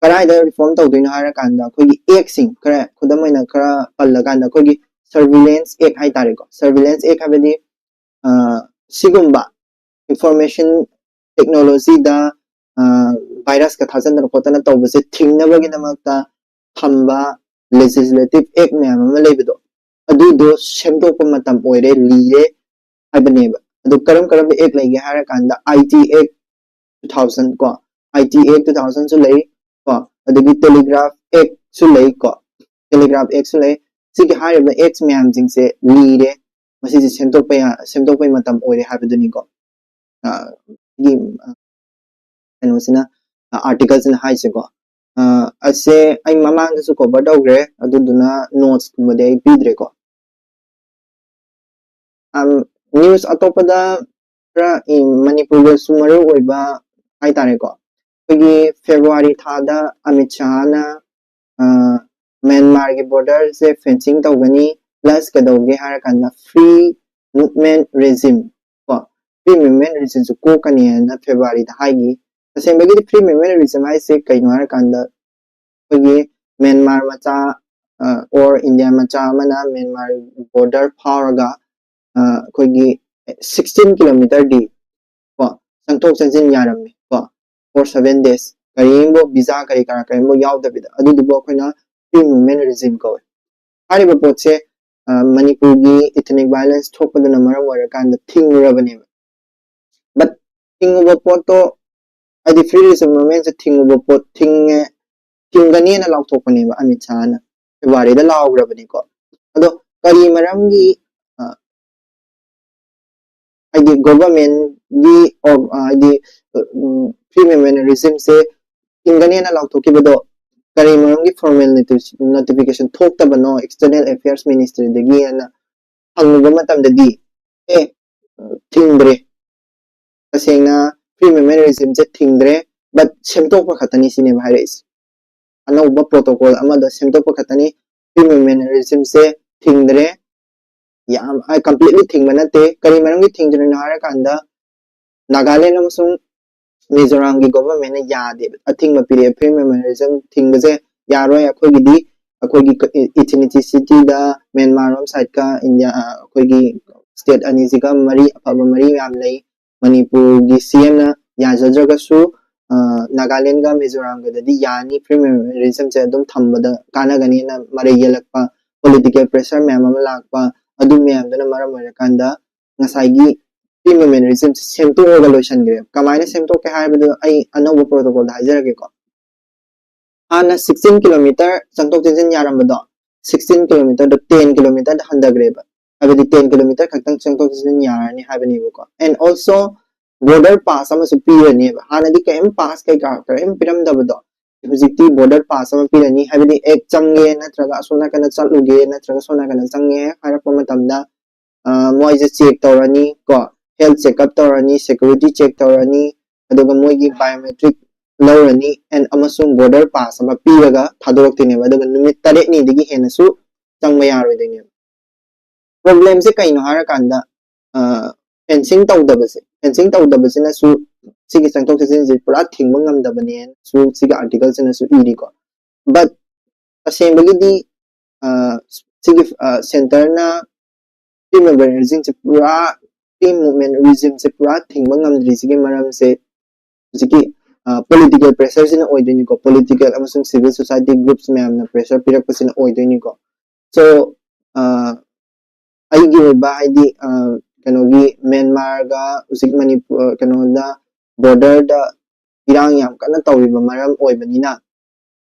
ꯀꯗꯥꯏꯗ reform ꯇꯧꯗꯣꯏꯅꯣ ꯍꯥꯏꯔꯀꯥꯟꯗ ꯑꯩꯈꯣꯏꯒꯤ actꯁꯤꯡ ꯈꯔ ꯈꯨꯗꯝ ꯑꯣꯏꯅ ꯈꯔ ꯄꯜꯂꯀꯥꯟꯗ ꯑꯩꯈꯣꯏꯒꯤ Surveillance Act ꯍꯥꯏꯇꯥꯔꯦꯀꯣ꯫ Surveillance Act ꯍꯥꯏꯕꯗꯤ ꯑ, ꯁꯤꯒꯨꯝꯕ information technologyꯗ ꯑ, virusꯀ ꯊꯥꯖꯟꯗꯅ ꯈꯣꯠꯇꯅ ꯇꯧꯕꯁꯦ ꯊꯤꯡꯅꯕꯒꯤꯗꯃꯛꯇ ꯊꯝꯕ legislative act ꯃꯌꯥꯝ ꯑꯃ ꯂꯩꯕꯗꯣ ꯑꯗꯨꯗꯣ ꯁꯦꯝꯗꯣꯛꯄ ꯃꯇꯝ ꯑꯣꯏꯔꯦ, ꯂꯤꯔꯦ ꯍꯥꯏꯕꯅꯦꯕ꯫ ꯑꯗꯨ ꯀꯔꯝ ꯀꯔꯝꯕ act ꯂꯩꯒꯦ ꯍꯥꯏꯔꯀꯥꯟꯗ IT Act two thousand ꯀꯣ, IT Act two thousandꯁꯨ ꯂꯩ ꯀꯣ, ꯑꯗꯒꯤ Telegraph Actꯁꯨ ꯂꯩ ꯀꯣ, Telegraph Actꯁꯨ ꯂꯩ꯫ ꯁꯤꯒꯤ ꯍꯥꯏꯔꯤꯕ acts ꯃꯌꯥꯝꯁꯤꯡꯁꯦ ꯂꯤꯔꯦ, ꯃꯁꯤꯁꯦ ꯁꯦꯝꯗꯣꯛꯄ ꯌꯥ- ꯁꯦꯝꯗꯣꯛꯄꯒꯤ ꯃꯇꯝ ꯑꯣꯏꯔꯦ ꯍꯥꯏꯕꯗꯨꯅꯤꯀꯣ꯫ ꯑ, ꯁꯤꯒꯤ ꯑ, ꯀꯩꯅꯣꯁꯤꯅ ꯑꯥꯔꯇꯤꯀꯜꯁꯤꯅ ꯍꯥꯏꯁꯦꯀꯣ꯫ ꯑ, ꯑꯁꯦ ꯑꯩ ꯃꯃꯥꯡꯗꯁꯨ cover ꯇꯧꯈ꯭ꯔꯦ, ꯑꯗꯨꯗꯨꯅ notesꯀꯨꯝꯕꯗꯤ ꯑꯩ ꯄꯤꯗ꯭ꯔꯦꯀꯣ꯫ ꯅ꯭ꯌꯨꯁ ꯑꯇꯣꯞꯄꯗ ꯈꯔ ꯃꯅꯤꯄꯨꯔꯗꯁꯨ ꯃꯔꯨ ꯑꯣꯏꯕ ꯍꯥꯏꯇꯥꯔꯦꯀꯣ, ꯑꯩꯈꯣꯏꯒꯤ ꯐꯦꯕ꯭ꯔꯨꯋꯥꯔꯤ ꯊꯥꯗ ꯑꯃꯤꯠ ꯁꯥꯍꯅ ꯃ꯭ꯌꯥꯟꯃꯥꯔꯒꯤ ꯕꯣꯔꯗꯔꯁꯦ ꯐꯦꯟꯁꯤꯡ ꯇꯧꯒꯅꯤ, ꯄ꯭ꯂꯁ ꯀꯩꯗꯧꯒꯦ ꯍꯥꯏꯔꯀꯥꯟꯗ ꯐ꯭ꯔꯤ ꯃꯨꯚꯃꯦꯟ ꯔꯦꯖꯤꯝ ꯀꯣ, ꯐ꯭ꯔꯤ ꯃꯨꯚꯃꯦꯟ ꯔꯦꯖꯤꯝꯁꯨ ꯀꯣꯛꯀꯅꯤ ꯍꯥꯏꯅ ꯐꯦꯕ꯭ꯔꯨꯋꯥꯔꯤꯗ ꯍꯥꯏꯈꯤ꯫ ꯇꯁꯦꯡꯕꯒꯤꯗꯤ ꯐ꯭ꯔꯤ ꯃꯨꯚꯃꯦꯟ ꯔꯦꯖꯤꯝ ꯍꯥꯏꯁꯦ ꯀꯩꯅꯣ ꯍꯥꯏꯔꯀꯥꯟꯗ, ꯑꯩꯈꯣꯏꯒꯤ ꯃ꯭ꯌꯥꯟꯃꯥꯔ ꯃꯆꯥ ꯑꯣꯔ ꯏꯟꯗꯤꯌꯥ ꯃꯆꯥ ꯑꯃꯅ ꯃ꯭ꯌꯥꯟꯃꯥꯔ ꯕꯣꯔꯗꯔ ꯐꯥꯎꯔꯒ ꯑꯩꯈꯣꯏꯒꯤ ꯁꯤꯛꯁꯇꯤꯟ ꯀꯤꯂꯣꯃꯤꯇꯔꯗꯤ ꯀꯣ, ꯆꯪꯊꯣꯛ ꯆꯪꯁꯤꯟ ꯌꯥꯔꯝꯃꯤ ꯀꯣ, ꯐꯣꯔ ꯁꯚꯦꯟ ꯗꯦꯖ, ꯀꯔꯤꯝꯕ ꯚꯤꯖꯥ ꯀꯔꯤ ꯀꯔꯥ ꯀꯔꯤꯝꯕ ꯌꯥꯎꯗꯕꯤꯗ, ꯑꯗꯨꯗꯨꯕꯨ ꯑꯩꯈꯣꯏꯅ ꯐ꯭ꯔꯤ ꯃꯨꯚꯃꯦꯟ ꯔꯦꯖꯤꯝ ꯀꯧꯋꯦ꯫ ꯍꯥꯏꯔꯤꯕ ꯄꯣꯠꯁꯦ ꯃꯅꯤꯄꯨꯔꯒꯤ ꯏꯊꯅꯤꯛ ꯚꯥꯏꯂꯦꯟꯁ ꯊꯣꯛꯄꯗꯨꯅ ꯃꯔꯝ ꯑꯣꯏꯔꯀꯥꯟꯗ ꯊꯤꯡꯉꯨꯔꯕꯅꯦꯕ꯫ ꯕꯠ ꯊꯤꯡꯉꯨꯕ ꯄꯣꯠꯇꯣ ꯍꯥꯏꯗꯤ ꯐ꯭ꯔꯤ ꯔꯦꯖꯤꯝ ꯃꯨꯚꯃꯦꯟꯁꯦ ꯊꯤꯡꯉꯨꯕ ꯄꯣꯠ ꯊꯤꯡꯉꯦ, ꯊꯤꯡꯒꯅꯤꯅ ꯂꯥꯎꯊꯣꯛꯄꯅꯦꯕ ꯑꯃꯤꯠ ꯁꯥꯍꯅ, ꯐꯦꯕ꯭ꯔꯨꯋꯥꯔꯤꯗ ꯂꯥꯎꯈ꯭ꯔꯕꯅꯤꯀꯣ꯫ ꯑꯗꯣ ꯀꯔꯤ ꯃꯔꯝꯒꯤ ꯍꯥꯏꯗꯤ ꯒꯣꯚꯔꯟꯃꯦꯟꯒꯤ ꯍꯥꯏꯗꯤ ꯐ꯭ꯔꯤ ꯃꯨꯚꯃꯦꯟ ꯔꯦꯖꯤꯝꯁꯦ ꯊꯤꯡꯒꯅꯦꯅ ꯂꯥꯎꯊꯣꯛꯈꯤꯕꯗꯣ ꯀꯔꯤ ꯃꯔꯝꯒꯤ ꯐꯣꯔꯃꯦꯜ ꯅꯣꯇꯤꯐꯤꯀꯦꯁꯟ ꯊꯣꯛꯇꯕꯅꯣ ꯑꯦꯛꯁꯇꯔꯅꯦꯜ ꯑꯦꯐꯤꯌꯔꯁ ꯃꯤꯅꯤꯁꯇ꯭ꯔꯤꯗꯒꯤ ꯍꯥꯏꯅ ꯍꯪꯉꯨꯕ ꯃꯇꯝꯗꯗꯤ, ꯑꯦ, ꯊꯤꯡꯗ꯭ꯔꯦ, ꯇꯁꯦꯡꯅ ꯐ꯭ꯔꯤ ꯃꯨꯚꯃꯦꯟ ꯔꯦꯖꯤꯝꯁꯦ ꯊꯤꯡꯗ꯭ꯔꯦ, ꯕꯠ ꯁꯦꯝꯗꯣꯛꯄ ꯈꯛꯇꯅꯤ ꯁꯤꯅꯦꯕ ꯍꯥꯏꯔꯛꯏꯁꯦ꯫ ꯑꯅꯧꯕ ꯄ꯭ꯔꯣꯇꯣꯀꯣꯜ ꯑꯃꯗ ꯁꯦꯝꯗꯣꯛꯄ ꯈꯛꯇꯅꯤ, ꯐ꯭ꯔꯤ ꯃꯨꯚꯃꯦꯟ ꯔꯦꯖꯤꯝꯁꯦ ꯊꯤꯡꯗ꯭ꯔꯦ, ꯌꯥꯝ ꯀꯝꯄ꯭ꯂꯤꯠꯂꯤ ꯊꯤꯡꯕ ꯅꯠꯇꯦ꯫ ꯀꯔꯤ ꯃꯔꯝꯒꯤ ꯊꯤꯡꯗ꯭ꯔꯤꯅꯣ ꯍꯥꯏꯔꯀꯥꯟꯗ ꯅꯥꯒꯥꯂꯦꯟ ꯑꯃꯁꯨꯡ ꯃꯤꯖꯣꯔꯥꯝꯒꯤ ꯒꯣꯚꯔꯟꯃꯦꯟꯅ ꯌꯥꯗꯦꯕ, ꯑꯊꯤꯡꯕ ꯄꯤꯔꯛꯑꯦ, ꯐ꯭ꯔꯤ ꯃꯨꯚꯃꯦꯟ ꯔꯦꯖꯤꯝ ꯊꯤꯡꯕꯁꯦ ꯌꯥꯔꯣꯏ, ꯑꯩꯈꯣꯏꯒꯤꯗꯤ ꯑꯩꯈꯣꯏꯒꯤ ꯏꯊꯤꯅꯤꯁꯤꯇꯤꯗ ꯃ꯭ꯌꯥꯟꯃꯥꯔ ꯔꯣꯝ ꯁꯥꯏꯠꯀ ꯏꯟꯗꯤꯌꯥ ꯑꯩꯈꯣꯏꯒꯤ ꯁ꯭ꯇꯦꯠ ꯑꯅꯤꯁꯤꯒ ꯃꯔꯤ, ꯑꯐꯕ ꯃꯔꯤ ꯌꯥꯝ ꯂꯩ꯫ ꯃꯅꯤꯄꯨꯔꯒꯤ ꯁꯤ ꯑꯦꯝꯅ ꯌꯥꯖꯗ꯭ꯔꯒꯁꯨ ꯅꯥꯒꯥꯂꯦꯟꯒ ꯃꯤꯖꯣꯔꯥꯝꯒꯗꯗꯤ ꯌꯥꯅꯤ, ꯐ꯭ꯔꯤ ꯃꯨꯚꯃꯦꯟ ꯔꯦꯖꯤꯝꯁꯦ ꯑꯗꯨꯝ ꯊꯝꯕꯗ ꯀꯥꯟꯅꯒꯅꯤꯅ ꯃꯔꯩ ꯌꯦꯜꯂꯛꯄ, ꯄꯣꯂꯤꯇꯤꯀꯦꯜ ꯄ꯭ꯔꯦꯁꯔ ꯃꯌꯥꯝ ꯑꯃ ꯂꯥꯛꯄ, ꯑꯗꯨ ꯃꯌꯥꯝꯗꯨꯅ ꯃꯔꯝ ꯑꯣꯏꯔꯀꯥꯟꯗ ꯉꯁꯥꯏꯒꯤ ꯐ꯭ꯔꯤ ꯃꯨꯚꯃꯦꯟ ꯔꯦꯖꯤꯝꯁꯦ ꯁꯦꯝꯗꯣꯛꯑꯒ ꯂꯣꯏꯁꯤꯟꯈ꯭ꯔꯦ꯫ ꯀꯃꯥꯏꯅ ꯁꯦꯝꯗꯣꯛꯀꯦ ꯍꯥꯏꯕꯗꯨ ꯑꯩ ꯑꯅꯧꯕ ꯄ꯭ꯔꯣꯇꯣꯀꯣꯜꯗ ꯍꯥꯏꯖꯔꯒꯦꯀꯣ꯫ ꯍꯥꯟꯅ ꯁꯤꯛꯁꯇꯤꯟ ꯀꯤꯂꯣꯃꯤꯇꯔ ꯆꯪꯊꯣꯛ ꯆꯪꯁꯤꯟ ꯌꯥꯔꯝꯕꯗꯣ ꯁꯤꯛꯁꯇꯤꯟ ꯀꯤꯂꯣꯃꯤꯇꯔꯗ ꯇꯦꯟ ꯀꯤꯂꯣꯃꯤꯇꯔꯗ ꯍꯟꯊꯈ꯭ꯔꯦꯕ꯫ ꯍꯥꯏꯕꯗꯤ ꯇꯦꯟ ꯀꯤꯂꯣꯃꯤꯇꯔ ꯈꯛꯇꯪ ꯆꯪꯊꯣꯛ ꯆꯪꯁꯤꯟ ꯌꯥꯔꯅꯤ ꯍꯥꯏꯕꯅꯦꯕꯀꯣ꯫ ꯑꯦꯟ ꯑꯣꯜꯁꯣ ꯕꯣꯔꯗꯔ ꯄꯥꯁ ꯑꯃꯁꯨ ꯄꯤꯔꯅꯦꯕ꯫ ꯍꯥꯟꯅꯗꯤ ꯀꯔꯤꯝ ꯄꯥꯁ ꯀꯩꯀꯥ ꯀꯔꯤꯝ ꯄꯤꯔꯝꯗꯕꯗꯣ, ꯍꯧꯖꯤꯛꯇꯤ ꯕꯣꯔꯗꯔ ꯄꯥꯁ ꯑꯃ ꯄꯤꯔꯅꯤ꯫ ꯍꯥꯏꯕꯗꯤ ꯑꯦ ꯆꯪꯒꯦ ꯅꯠꯇ꯭ꯔꯒ ꯑꯁꯣꯝ ꯅꯥꯀꯟꯗ ꯆꯠꯂꯨꯒꯦ ꯅꯠꯇ꯭ꯔꯒ ꯁꯣꯝ ꯅꯥꯀꯟꯗ ꯆꯪꯉꯦ ꯍꯥꯏꯔꯛꯄ ꯃꯇꯝꯗ ꯃꯣꯏꯁꯦ ꯆꯦꯛ ꯇꯧꯔꯅꯤ ꯀꯣ, ꯍꯦꯜꯊ ꯆꯦꯛꯑꯞ ꯇꯧꯔꯅꯤ, ꯁꯦꯀ꯭ꯌꯨꯔꯤꯇꯤ ꯆꯦꯛ ꯇꯧꯔꯅꯤ, ꯑꯗꯨꯒ ꯃꯣꯏꯒꯤ ꯕꯥꯏꯑꯣꯃꯦꯇ꯭ꯔꯤꯛ ꯂꯧꯔꯅꯤ and ꯑꯃꯁꯨꯡ ꯕꯣꯔꯗꯔ ꯄꯥꯁ ꯑꯃ ꯄꯤꯔꯒ ꯊꯥꯗꯣꯔꯛꯇꯣꯏꯅꯦꯕ꯫ ꯑꯗꯨꯒ ꯅꯨꯃꯤꯠ ꯇꯔꯦꯠꯅꯤꯗꯒꯤ ꯍꯦꯟꯅꯁꯨ ꯆꯪꯕ ꯌꯥꯔꯣꯏꯗꯣꯏꯅꯦꯕ꯫ ꯄ꯭ꯔꯣꯕ꯭ꯂꯦꯝꯁꯦ ꯀꯩꯅꯣ ꯍꯥꯏꯔꯀꯥꯟꯗ, ꯐꯦꯟꯁꯤꯡ ꯇꯧꯗꯕꯁꯦ, ꯐꯦꯟꯁꯤꯡ ꯇꯧꯗꯕꯁꯤꯅꯁꯨ ꯁꯤꯒꯤ ꯆꯪꯊꯣꯛ ꯆꯠꯁꯤꯟꯁꯦ ꯄꯨꯔꯥ ꯊꯤꯡꯕ ꯉꯝꯗꯕꯅꯦꯅꯁꯨ ꯁꯤꯒꯤ ꯑꯥꯔꯇꯤꯀꯜꯁꯤꯅꯁꯨ ꯏꯔꯤꯀꯣ꯫ ꯕꯠ ꯇꯁꯦꯡꯕꯒꯤꯗꯤ ꯁꯤꯒꯤ ꯁꯦꯟꯇꯔꯅ ꯐ꯭ꯔꯤ ꯃꯨꯚꯃꯦꯟ ꯔꯤꯖꯤꯝꯁꯦ ꯄꯨꯔꯥ, ꯐ꯭ꯔꯤ ꯃꯨꯚꯃꯦꯟ ꯔꯤꯖꯤꯝꯁꯦ ꯄꯨꯔꯥ ꯊꯤꯡꯕ ꯉꯝꯗ꯭ꯔꯤꯁꯤꯒꯤ ꯃꯔꯝꯁꯦ ꯍꯧꯖꯤꯛꯀꯤ ꯄꯣꯂꯤꯇꯤꯀꯦꯜ ꯄ꯭ꯔꯦꯁꯔꯁꯤꯅ ꯑꯣꯏꯗꯣꯏꯅꯤꯀꯣ꯫ ꯄꯣꯂꯤꯇꯤꯀꯦꯜ ꯑꯃꯁꯨꯡ ꯁꯤꯚꯤꯜ ꯁꯣꯁꯥꯏꯇꯤ ꯒ꯭ꯔꯨꯞꯁ ꯃꯌꯥꯝꯅ ꯄ꯭ꯔꯦꯁꯔ ꯄꯤꯔꯛꯄꯁꯤꯅ ꯑꯣꯏꯗꯣꯏꯅꯤꯀꯣ꯫ ꯁꯣ ꯑꯩꯒꯤ ꯑꯣꯏꯕ ꯍꯥꯏꯗꯤ ꯀꯩꯅꯣꯒꯤ ꯃ꯭ꯌꯥꯟꯃꯥꯔꯒ ꯍꯧꯖꯤꯛ ꯃꯅꯤꯄꯨꯔ ꯀꯩꯅꯣꯗ ꯕꯣꯔꯗꯔꯗ ꯏꯔꯥꯡ ꯌꯥꯝ ꯀꯟꯅ ꯇꯧꯔꯤꯕ ꯃꯔꯝ ꯑꯣꯏꯕꯅꯤꯅ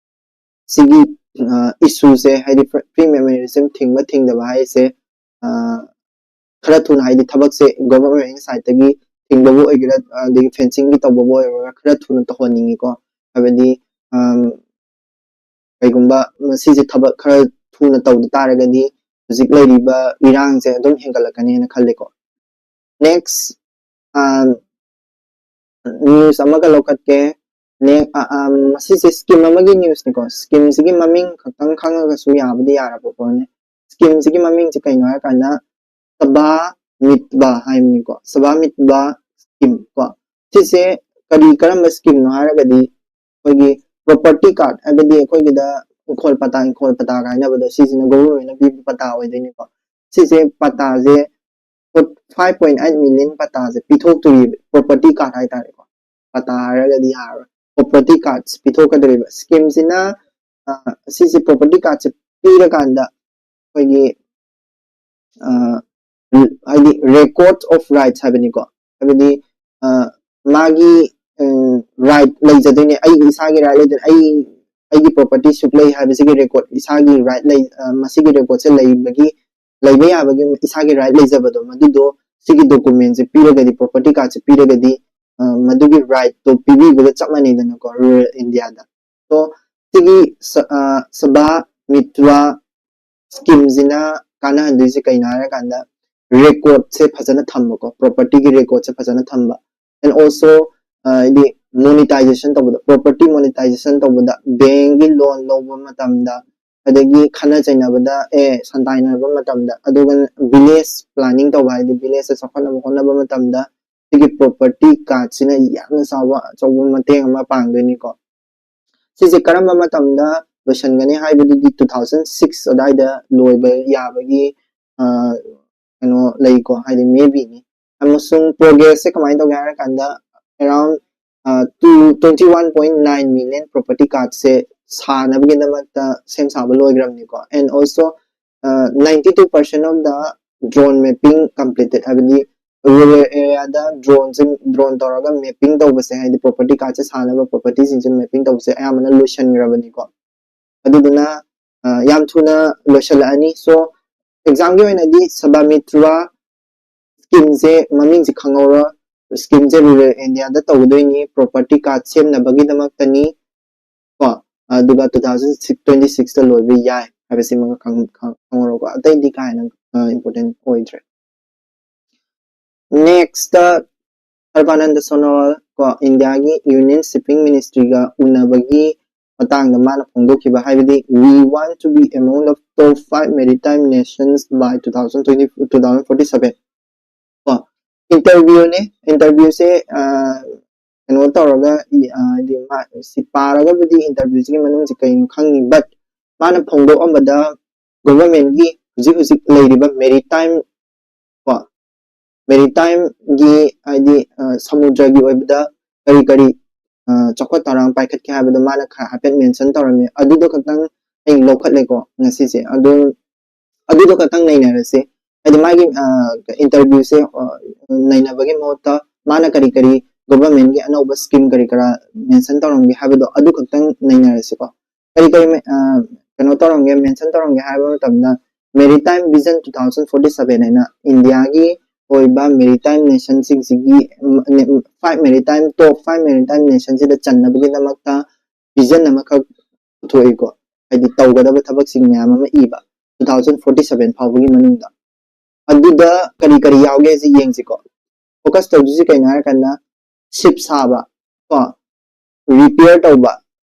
ꯁꯤꯒꯤ ꯏꯁꯨꯁꯦ ꯍꯥꯏꯗꯤ ꯐ꯭ꯔꯤ ꯃꯨꯚꯃꯦꯟ ꯔꯤꯖꯤꯝ ꯊꯤꯡꯕ ꯊꯤꯡꯗꯕ ꯍꯥꯏꯁꯦ ꯈꯔ ꯊꯨꯅ ꯍꯥꯏꯗꯤ ꯊꯕꯛꯁꯦ ꯒꯣꯚꯔꯟꯃꯦꯟꯒꯤ ꯁꯥꯏꯠꯇꯒꯤ ꯊꯤꯡꯕꯕꯨ ꯑꯣꯏꯒꯦꯔꯥ ꯑꯗꯒꯤ ꯐꯦꯟꯁꯤꯡꯒꯤ ꯇꯧꯕꯕꯨ ꯑꯣꯏꯒꯦꯔꯥ ꯈꯔ ꯊꯨꯅ ꯇꯧꯍꯟꯅꯤꯡꯉꯤꯀꯣ꯫ ꯍꯥꯏꯕꯗꯤ ꯀꯩꯒꯨꯝꯕ ꯃꯁꯤꯁꯦ ꯊꯕꯛ ꯈꯔ ꯊꯨꯅ ꯇꯧꯗ ꯇꯥꯔꯒꯗꯤ ꯍꯧꯖꯤꯛ ꯂꯩꯔꯤꯕ ꯏꯔꯥꯡꯁꯦ ꯑꯗꯨꯝ ꯍꯦꯟꯒꯠꯂꯛꯀꯅꯤꯅ ꯈꯜꯂꯤꯀꯣ꯫ ꯅꯦꯛꯁ ꯅ꯭ꯌꯨꯁ ꯑꯃꯒ ꯂꯧꯈꯠꯀꯦ꯫ ꯃꯁꯤꯁꯦ ꯁ꯭ꯀꯤꯝ ꯑꯃꯒꯤ ꯅ꯭ꯌꯨꯁꯅꯤꯀꯣ꯫ ꯁ꯭ꯀꯤꯝꯁꯤꯒꯤ ꯃꯃꯤꯡ ꯈꯛꯇꯪ ꯈꯪꯉꯒꯁꯨ ꯌꯥꯕꯨꯗꯤ ꯌꯥꯔꯕ ꯄꯣꯠꯅꯤ꯫ ꯁ꯭ꯀꯤꯝꯁꯤꯒꯤ ꯃꯃꯤꯡꯁꯦ ꯀꯩꯅꯣ ꯍꯥꯏꯔꯀꯥꯟꯗ ꯁꯕꯥ ꯃꯤꯠꯕꯥ ꯍꯥꯏꯕꯅꯤꯀꯣ꯫ ꯁꯕꯥ ꯃꯤꯠꯕꯥ ꯁ꯭ꯀꯤꯝ ꯀꯣ꯫ ꯁꯤꯁꯦ ꯀꯔꯤ, ꯀꯔꯝꯕ ꯁ꯭ꯀꯤꯝꯅꯣ ꯍꯥꯏꯔꯒꯗꯤ ꯑꯩꯈꯣꯏꯒꯤ ꯄ꯭ꯔꯣꯄꯔꯇꯤ ꯀꯥꯔꯠ, ꯍꯥꯏꯕꯗꯤ ꯑꯩꯈꯣꯏꯒꯤꯗ ꯏꯪꯈꯣꯜ ꯄꯇꯥ, ꯏꯪꯈꯣꯜ ꯄꯇꯥ ꯀꯥꯏꯅꯕꯗꯣ, ꯁꯤꯁꯤꯅ ꯒꯣꯚꯔꯟꯃꯦꯟꯅ ꯄꯤꯕ ꯄꯇꯥ ꯑꯣꯏꯗꯣꯏꯅꯤꯀꯣ꯫ ꯁꯤꯁꯦ ꯄꯇꯥꯁꯦ ꯐꯥꯏꯚ ꯄꯣꯏꯟ ꯑꯩꯠ ꯃꯤꯂꯤꯌꯟ ꯄꯇꯥꯁꯦ ꯄꯤꯊꯣꯛꯇꯣꯔꯤꯕ, ꯄ꯭ꯔꯣꯄꯔꯇꯤ ꯀꯥꯔꯠ ꯍꯥꯏꯇꯥꯔꯦꯀꯣ꯫ ꯄꯇꯥ ꯍꯥꯏꯔꯒꯗꯤ ꯌꯥꯔꯔꯣꯏ, ꯄ꯭ꯔꯣꯄꯔꯇꯤ ꯀꯥꯔꯠꯁ ꯄꯤꯊꯣꯛꯀꯗꯧꯔꯤꯕ꯫ ꯁ꯭ꯀꯤꯝꯁꯤꯅ ꯁꯤꯁꯦ ꯄ꯭ꯔꯣꯄꯔꯇꯤ ꯀꯥꯔꯠꯁꯦ ꯄꯤꯔꯀꯥꯟꯗ ꯑꯩꯈꯣꯏꯒꯤ ꯍꯥꯏꯗꯤ ꯔꯦꯀꯣꯔꯠ ꯑꯣꯐ ꯔꯥꯏꯠꯁ ꯍꯥꯏꯕꯅꯤꯀꯣ꯫ ꯍꯥꯏꯕꯗꯤ ꯃꯥꯒꯤ ꯔꯥꯏꯠ ꯂꯩꯖꯗꯣꯏꯅꯦ, ꯑꯩꯒꯤ ꯏꯁꯥꯒꯤ ꯔꯥꯏꯠ ꯂꯩꯗꯣꯏꯅꯦ꯫ ꯑꯩ ꯑꯩꯒꯤ ꯄ꯭ꯔꯣꯄꯔꯇꯤ ꯁꯨꯛ ꯂꯩ ꯍꯥꯏꯕꯁꯤꯒꯤ ꯔꯦꯀꯣꯔꯠ, ꯏꯁꯥꯒꯤ ꯔꯥꯏꯠ ꯂꯩ, ꯃꯁꯤꯒꯤ ꯔꯦꯀꯣꯔꯠꯁꯦ ꯂꯩꯕꯒꯤ, ꯂꯩꯕ ꯌꯥꯕꯒꯤ ꯏꯁꯥꯒꯤ ꯔꯥꯏꯠ ꯂꯩꯖꯕꯗꯣ, ꯃꯗꯨꯗꯣ ꯁꯤꯒꯤ ꯗꯣꯀꯨꯃꯦꯟꯁꯦ ꯄꯤꯔꯒꯗꯤ, ꯄ꯭ꯔꯣꯄꯔꯇꯤ ꯀꯥꯔꯠꯁꯦ ꯄꯤꯔꯒꯗꯤ ꯃꯗꯨꯒꯤ ꯔꯥꯏꯠꯇꯣ ꯄꯤꯕꯤꯕꯒ ꯆꯞ ꯃꯥꯟꯅꯩꯗꯅꯀꯣ ꯔꯨꯔꯦꯜ ꯏꯟꯗꯤꯌꯥꯗ꯫ ꯁꯣ ꯁꯤꯒꯤ ꯁꯕꯥ ꯃꯤꯠꯕꯥ ꯁ꯭ꯀꯤꯝꯁꯤꯅ ꯀꯥꯟꯅꯍꯟꯗꯣꯏꯁꯦ ꯀꯩꯅꯣ ꯍꯥꯏꯔꯀꯥꯟꯗ ꯔꯦꯀꯣꯔꯠꯁꯦ ꯐꯖꯅ ꯊꯝꯕꯀꯣ, ꯄ꯭ꯔꯣꯄꯔꯇꯤꯒꯤ ꯔꯦꯀꯣꯔꯠꯁꯦ ꯐꯖꯅ ꯊꯝꯕ꯫ ꯑꯦꯟ ꯑꯣꯜꯁꯣ ꯍꯥꯏꯗꯤ ꯃꯣꯅꯤꯇꯥꯏꯖꯦꯁꯟ ꯇꯧꯕꯗ, ꯄ꯭ꯔꯣꯄꯔꯇꯤ ꯃꯣꯅꯤꯇꯥꯏꯖꯦꯁꯟ ꯇꯧꯕꯗ, ꯕꯦꯡꯒꯤ ꯂꯣꯟ ꯂꯧꯕ ꯃꯇꯝꯗ, ꯑꯗꯒꯤ ꯈꯠꯅ ꯆꯩꯅꯕꯗ, ꯑꯦ ꯁꯟꯗꯥꯏꯅꯕ ꯃꯇꯝꯗ, ꯑꯗꯨꯒ ꯚꯤꯂꯦꯖ ꯄ꯭ꯂꯥꯅꯤꯡ ꯇꯧꯕ, ꯍꯥꯏꯗꯤ ꯚꯤꯂꯦꯖꯇ ꯆꯥꯎꯈꯠꯅꯕ ꯍꯣꯠꯅꯕ ꯃꯇꯝꯗ ꯁꯤꯒꯤ ꯄ꯭ꯔꯣꯄꯔꯇꯤ ꯀꯥꯔꯠꯁꯤꯅ ꯌꯥꯝꯅ ꯆꯥꯎꯕ, ꯑꯆꯧꯕ ꯃꯇꯦꯡ ꯑꯃ ꯄꯥꯡꯗꯣꯏꯅꯤꯀꯣ꯫ ꯁꯤꯁꯦ ꯀꯔꯝꯕ ꯃꯇꯝꯗ ꯂꯣꯏꯁꯤꯟꯒꯅꯤ ꯍꯥꯏꯕꯗꯨꯗꯤ two thousand six ꯑꯗꯨꯋꯥꯏꯗ ꯂꯣꯏꯕ ꯌꯥꯕꯒꯤ ꯀꯩꯅꯣ ꯂꯩꯀꯣ, ꯍꯥꯏꯗꯤ ꯃꯦꯕꯤꯅꯤ꯫ ꯑꯃꯁꯨꯡ ꯄ꯭ꯔꯣꯒ꯭ꯔꯦꯁꯁꯦ ꯀꯃꯥꯏꯅ ꯇꯧꯒꯦ ꯍꯥꯏꯔꯀꯥꯟꯗ, around two twenty one point nine million property cardꯁꯦ ꯁꯥꯅꯕꯒꯤꯗꯃꯛꯇ ꯁꯦꯝ ꯁꯥꯕ ꯂꯣꯏꯈ꯭ꯔꯕꯅꯤꯀꯣ꯫ And also ninety two percent of the drone mapping completed, ꯍꯥꯏꯕꯗꯤ ꯔꯨꯔꯦꯜ ꯑꯦꯔꯤꯌꯥꯗ ꯗ꯭ꯔꯣꯟꯁꯦ, ꯗ꯭ꯔꯣꯟ ꯇꯧꯔꯒ ꯃꯦꯞꯄꯤꯡ ꯇꯧꯕꯁꯦ, ꯍꯥꯏꯗꯤ ꯄ꯭ꯔꯣꯄꯔꯇꯤ ꯀꯥꯔꯠꯁꯦ ꯁꯥꯅꯕ ꯄ꯭ꯔꯣꯄꯔꯇꯤꯁꯤꯡꯁꯦ ꯃꯦꯞꯄꯤꯡ ꯇꯧꯕꯁꯦ ꯑꯌꯥꯝꯕꯅ ꯂꯣꯏꯁꯤꯟꯈ꯭ꯔꯕꯅꯤꯀꯣ꯫ ꯑꯗꯨꯗꯨꯅ ꯌꯥꯝ ꯊꯨꯅ ꯂꯣꯏꯁꯤꯜꯂꯛꯑꯅꯤ꯫ ꯁꯣ ꯑꯦꯛꯖꯥꯝꯒꯤ ꯑꯣꯏꯅꯗꯤ ꯁꯕꯥꯃꯤꯇ꯭ꯔ ꯁ꯭ꯀꯤꯝꯁꯦ, ꯃꯃꯤꯡꯁꯦ ꯈꯪꯍꯧꯔꯣ꯫ ꯁ꯭ꯀꯤꯝꯁꯦ ꯔꯨꯔꯦꯜ ꯑꯦꯔꯤꯌꯥꯗ ꯇꯧꯒꯗꯣꯏꯅꯤ, ꯄ꯭ꯔꯣꯄꯔꯇꯤ ꯀꯥꯔꯠ ꯁꯦꯝꯅꯕꯒꯤꯗꯃꯛꯇꯅꯤ ꯀꯣ꯫ ꯑꯗꯨꯒ two thousand twenty sixꯇ ꯂꯣꯏꯕ ꯌꯥꯏ ꯍꯥꯏꯕꯁꯤꯃꯒ ꯈꯪꯍꯧꯔꯣꯀꯣ꯫ ꯑꯇꯩꯗꯤ ꯀꯥ ꯍꯦꯟꯅ ꯏꯝꯄꯣꯔꯇꯦꯟ ꯑꯣꯏꯗ꯭ꯔꯦ꯫ ꯅꯦꯛꯁꯇ ꯁꯔꯕꯥꯅꯟꯗ ꯁꯣꯅꯣꯋꯥꯜ ꯀꯣ, ꯏꯟꯗꯤꯌꯥꯒꯤ ꯌꯨꯅꯤꯌꯟ ꯁꯤꯞꯄꯤꯡ ꯃꯤꯅꯤꯁꯇ꯭ꯔꯤꯒ ꯎꯅꯕꯒꯤ ꯃꯇꯥꯡꯗ ꯃꯥꯅ ꯐꯣꯡꯗꯣꯛꯈꯤꯕ, ꯍꯥꯏꯕꯗꯤ "We want to be among the top five maritime nations by two thousand twenty, two thousand forty seven" ꯀꯣ꯫ ꯏꯟꯇꯔꯚꯤꯌꯨꯅꯦ꯫ ꯏꯟꯇꯔꯚꯤꯌꯨꯁꯦ ꯀꯩꯅꯣ ꯇꯧꯔꯒ, ꯍꯥꯏꯗꯤ ꯁꯤ ꯄꯥꯔꯒꯕꯨꯗꯤ ꯏꯟꯇꯔꯚꯤꯌꯨꯁꯤꯒꯤ ꯃꯅꯨꯡꯁꯦ ꯀꯩꯅꯣ ꯈꯪꯅꯤ, ꯕꯠ ꯃꯥꯅ ꯐꯣꯡꯗꯣꯛꯑꯝꯕꯗ ꯒꯣꯚꯔꯟꯃꯦꯟꯒꯤ ꯍꯧꯖꯤꯛ ꯍꯧꯖꯤꯛ ꯂꯩꯔꯤꯕ ꯃꯦꯔꯤꯇꯥꯏꯝ ꯀꯣ, ꯃꯦꯔꯤꯇꯥꯏꯝꯒꯤ, ꯍꯥꯏꯗꯤ ꯁꯃꯨꯗ꯭ꯔꯒꯤ ꯑꯣꯏꯕꯗ ꯀꯔꯤ ꯀꯔꯤ ꯆꯥꯎꯈꯠ ꯊꯧꯔꯥꯡ ꯄꯥꯏꯈꯠꯀꯦ ꯍꯥꯏꯕꯗꯣ ꯃꯥꯅ ꯈꯔ ꯍꯥꯏꯐꯦꯠ ꯃꯦꯟꯁꯟ ꯇꯧꯔꯝꯃꯤ꯫ ꯑꯗꯨꯗꯣ ꯈꯛꯇꯪ ꯑꯩ ꯂꯧꯈꯠꯂꯦꯀꯣ ꯉꯁꯤꯁꯦ꯫ ꯑꯗꯨ, ꯑꯗꯨꯗꯣ ꯈꯛꯇꯪ ꯅꯩꯅꯔꯁꯤ꯫ ꯍꯥꯏꯗꯤ ꯃꯥꯒꯤ ꯏꯟꯇꯔꯚꯤꯌꯨꯁꯦ ꯅꯩꯅꯕꯒꯤ ꯃꯍꯨꯠꯇ ꯃꯥꯅ ꯀꯔꯤ ꯀꯔꯤ ꯒꯣꯚꯔꯟꯃꯦꯟꯒꯤ ꯑꯅꯧꯕ ꯁ꯭ꯀꯤꯝ ꯀꯔꯤ ꯀꯔꯥ ꯃꯦꯟꯁꯟ ꯇꯧꯔꯝꯒꯦ ꯍꯥꯏꯕꯗꯣ ꯑꯗꯨ ꯈꯛꯇꯪ ꯅꯩꯅꯔꯁꯤꯀꯣ꯫ ꯀꯔꯤ ꯀꯔꯤ ꯀꯩꯅꯣ ꯇꯧꯔꯝꯒꯦ, ꯃꯦꯟꯁꯟ ꯇꯧꯔꯝꯒꯦ ꯍꯥꯏꯕ ꯃꯇꯝꯗ, Maritime Vision two thousand forty seven ꯍꯥꯏꯅ ꯏꯟꯗꯤꯌꯥꯒꯤ ꯑꯣꯏꯕ ꯃꯦꯔꯤꯇꯥꯏꯝ ꯅꯦꯁꯟꯁꯤꯡꯁꯤꯒꯤ, ꯐꯥꯏꯚ ꯃꯦꯔꯤꯇꯥꯏꯝ, ꯇꯣꯞ ꯐꯥꯏꯚ ꯃꯦꯔꯤꯇꯥꯏꯝ ꯅꯦꯁꯟꯁꯤꯗ ꯆꯟꯅꯕꯒꯤꯗꯃꯛꯇ ꯚꯤꯖꯟ ꯑꯃꯈꯛ ꯄꯨꯊꯣꯛꯏꯀꯣ꯫ ꯍꯥꯏꯗꯤ ꯇꯧꯒꯗꯕ ꯊꯕꯛꯁꯤꯡ ꯃꯌꯥꯝ ꯑꯃ ꯏꯕ, two thousand forty seven ꯐꯥꯎꯕꯒꯤ ꯃꯅꯨꯡꯗ꯫ ꯑꯗꯨꯗ ꯀꯔꯤ ꯀꯔꯤ ꯌꯥꯎꯒꯦꯁꯦ ꯌꯦꯡꯁꯤꯀꯣ꯫ Focus ꯇꯧꯗꯣꯏꯁꯤ ꯀꯩꯅꯣ ꯍꯥꯏꯔꯀꯥꯟꯗ ship ꯁꯥꯕ ꯀꯣ, repair ꯇꯧꯕ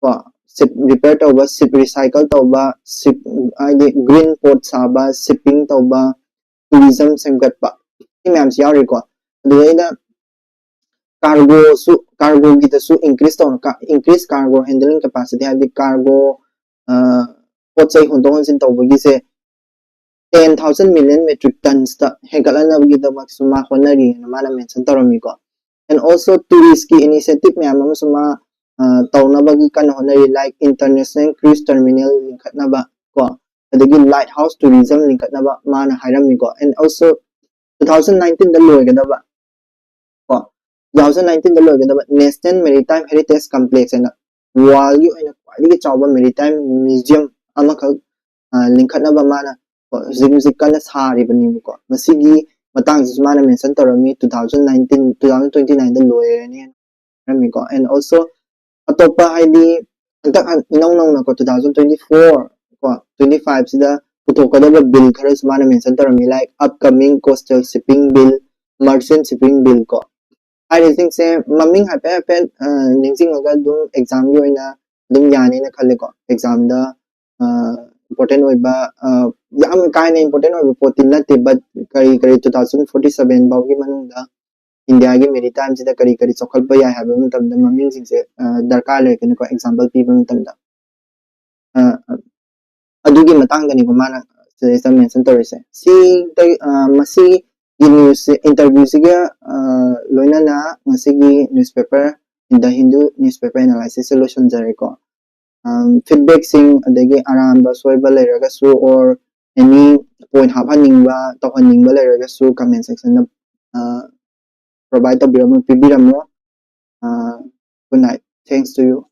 ꯀꯣ, ship repair ꯇꯧꯕ, ship recycle ꯇꯧꯕ, ship ꯍꯥꯏꯗꯤ green port ꯁꯥꯕ, shipping ꯇꯧꯕ, tourism ꯁꯦꯝꯒꯠꯄ, ꯁꯤ ꯃꯌꯥꯝꯁꯤ ꯌꯥꯎꯔꯤꯀꯣ꯫ ꯑꯗꯨꯗꯩꯗ cargo ꯁꯨ, cargo ꯒꯤꯗꯁꯨ increase ꯇꯧꯅ increase cargo handling capacity ꯍꯥꯏꯕꯗꯤ cargo ꯄꯣꯠ ꯆꯩ ꯍꯣꯟꯗꯣꯛ ꯍꯣꯟꯖꯤꯟ ꯇꯧꯕꯒꯤꯁꯦ ten thousand million metric tons ꯇ ꯍꯦꯟꯒꯠꯍꯟꯅꯕꯒꯤꯗꯃꯛꯁꯨ ꯃꯥ ꯍꯣꯠꯅꯔꯤꯅ ꯃꯥꯅ mention ꯇꯧꯔꯝꯃꯤꯀꯣ꯫ And also tourist ꯀꯤ initiative ꯃꯌꯥꯝ ꯑꯃꯁꯨ ꯃꯥ ꯇꯧꯅꯕꯒꯤ ꯀꯟꯅ ꯍꯣꯠꯅꯔꯤ, like international cruise terminal ꯂꯤꯡꯈꯠꯅꯕ ꯀꯣ, ꯑꯗꯒꯤ light house tourism ꯂꯤꯡꯈꯠꯅꯕ ꯃꯥꯅ ꯍꯥꯏꯔꯝꯃꯤꯀꯣ꯫ And also two thousand nineteen ꯗ ꯂꯣꯏꯒꯗꯕ ꯀꯣ, two thousand nineteen ꯗ ꯂꯣꯏꯒꯗꯕ National Maritime Heritage Complex ꯍꯥꯏꯅ world ꯒꯤ ꯑꯣꯏꯅ ꯈ꯭ꯋꯥꯏꯗꯒꯤ ꯆꯥꯎꯕ maritime museum ꯑꯃꯈꯛ ꯂꯤꯡꯈꯠꯅꯕ ꯃꯥꯅ ꯍꯧꯖꯤꯛ ꯍꯧꯖꯤꯛ ꯀꯟꯅ ꯁꯥꯔꯤꯕꯅꯦꯕꯀꯣ꯫ ꯃꯁꯤꯒꯤ ꯃꯇꯥꯡꯁꯤꯁꯨ ꯃꯥꯅ mention ꯇꯧꯔꯝꯃꯤ, two thousand nineteen two thousand twenty nine ꯗ ꯂꯣꯏꯔꯅꯤ ꯍꯥꯏꯅ ꯍꯥꯏꯔꯝꯃꯤꯀꯣ꯫ And also ꯑꯇꯣꯞꯄ ꯍꯥꯏꯗꯤ ꯍꯟꯗꯛ ꯏꯅꯧ ꯅꯧꯅꯀꯣ two thousand twenty four ꯀꯣ twenty five ꯁꯤꯗ ꯄꯨꯊꯣꯛꯀꯗꯕ bill ꯈꯔꯁꯨ ꯃꯥꯅ mention ꯇꯧꯔꯝꯃꯤ, like upcoming coastal shipping bill, merchant shipping bill ꯀꯣ꯫ ꯍꯥꯏꯔꯤꯁꯤꯡꯁꯦ ꯃꯃꯤꯡ ꯍꯥꯏꯐꯦꯠ ꯍꯥꯏꯐꯦꯠ ꯅꯤꯡꯁꯤꯡꯉꯒ ꯑꯗꯨꯝ exam ꯒꯤ ꯑꯣꯏꯅ ꯑꯗꯨꯝ ꯌꯥꯅꯤꯅ ꯈꯜꯂꯦꯀꯣ꯫ Exam ꯗ important ꯑꯣꯏꯕ, ꯌꯥꯝ ꯀꯥ ꯍꯦꯟꯅ important ꯑꯣꯏꯕ ꯄꯣꯠꯇꯤ ꯅꯠꯇꯦ, but ꯀꯔꯤ ꯀꯔꯤ two thousand forty seven ꯐꯥꯎꯒꯤ ꯃꯅꯨꯡꯗ ꯏꯟꯗꯤꯌꯥꯒꯤ maritime ꯁꯤꯗ ꯀꯔꯤ ꯀꯔꯤ ꯆꯥꯎꯈꯠꯄ ꯌꯥꯏ ꯍꯥꯏꯕ ꯃꯇꯝꯗ ꯃꯃꯤꯡꯁꯤꯡꯁꯦ ꯗꯔꯀꯥꯔ ꯂꯩꯔꯛꯀꯅꯤꯀꯣ, example ꯄꯤꯕ ꯃꯇꯝꯗ꯫ ꯑꯗꯨꯒꯤ ꯃꯇꯥꯡꯗꯅꯤꯀꯣ ꯃꯥꯅ ꯁꯤꯗꯩꯁꯤꯗ mention ꯇꯧꯔꯤꯁꯦ꯫ ꯁꯤꯗ ꯃꯁꯤꯒꯤ news ꯁꯦ, interview ꯁꯤꯒ ꯂꯣꯏꯅꯅ ꯉꯁꯤꯒꯤ newspaper, The Hindu newspaper analysis say ꯂꯣꯏꯁꯤꯟꯖꯔꯦꯀꯣ꯫ Feedback ꯁꯤꯡ ꯑꯗꯒꯤ ꯑꯔꯥꯟꯕ ꯁꯣꯏꯕ ꯂꯩꯔꯒꯁꯨ or any point ꯍꯥꯞꯍꯟꯅꯤꯡꯕ ꯇꯧꯍꯟꯅꯤꯡꯕ ꯂꯩꯔꯒꯁꯨ comment section ꯗ provide ꯇꯧꯕꯤꯔꯝꯃꯣ, ꯄꯤꯕꯤꯔꯝꯃꯣ꯫ Good night. Thanks to you.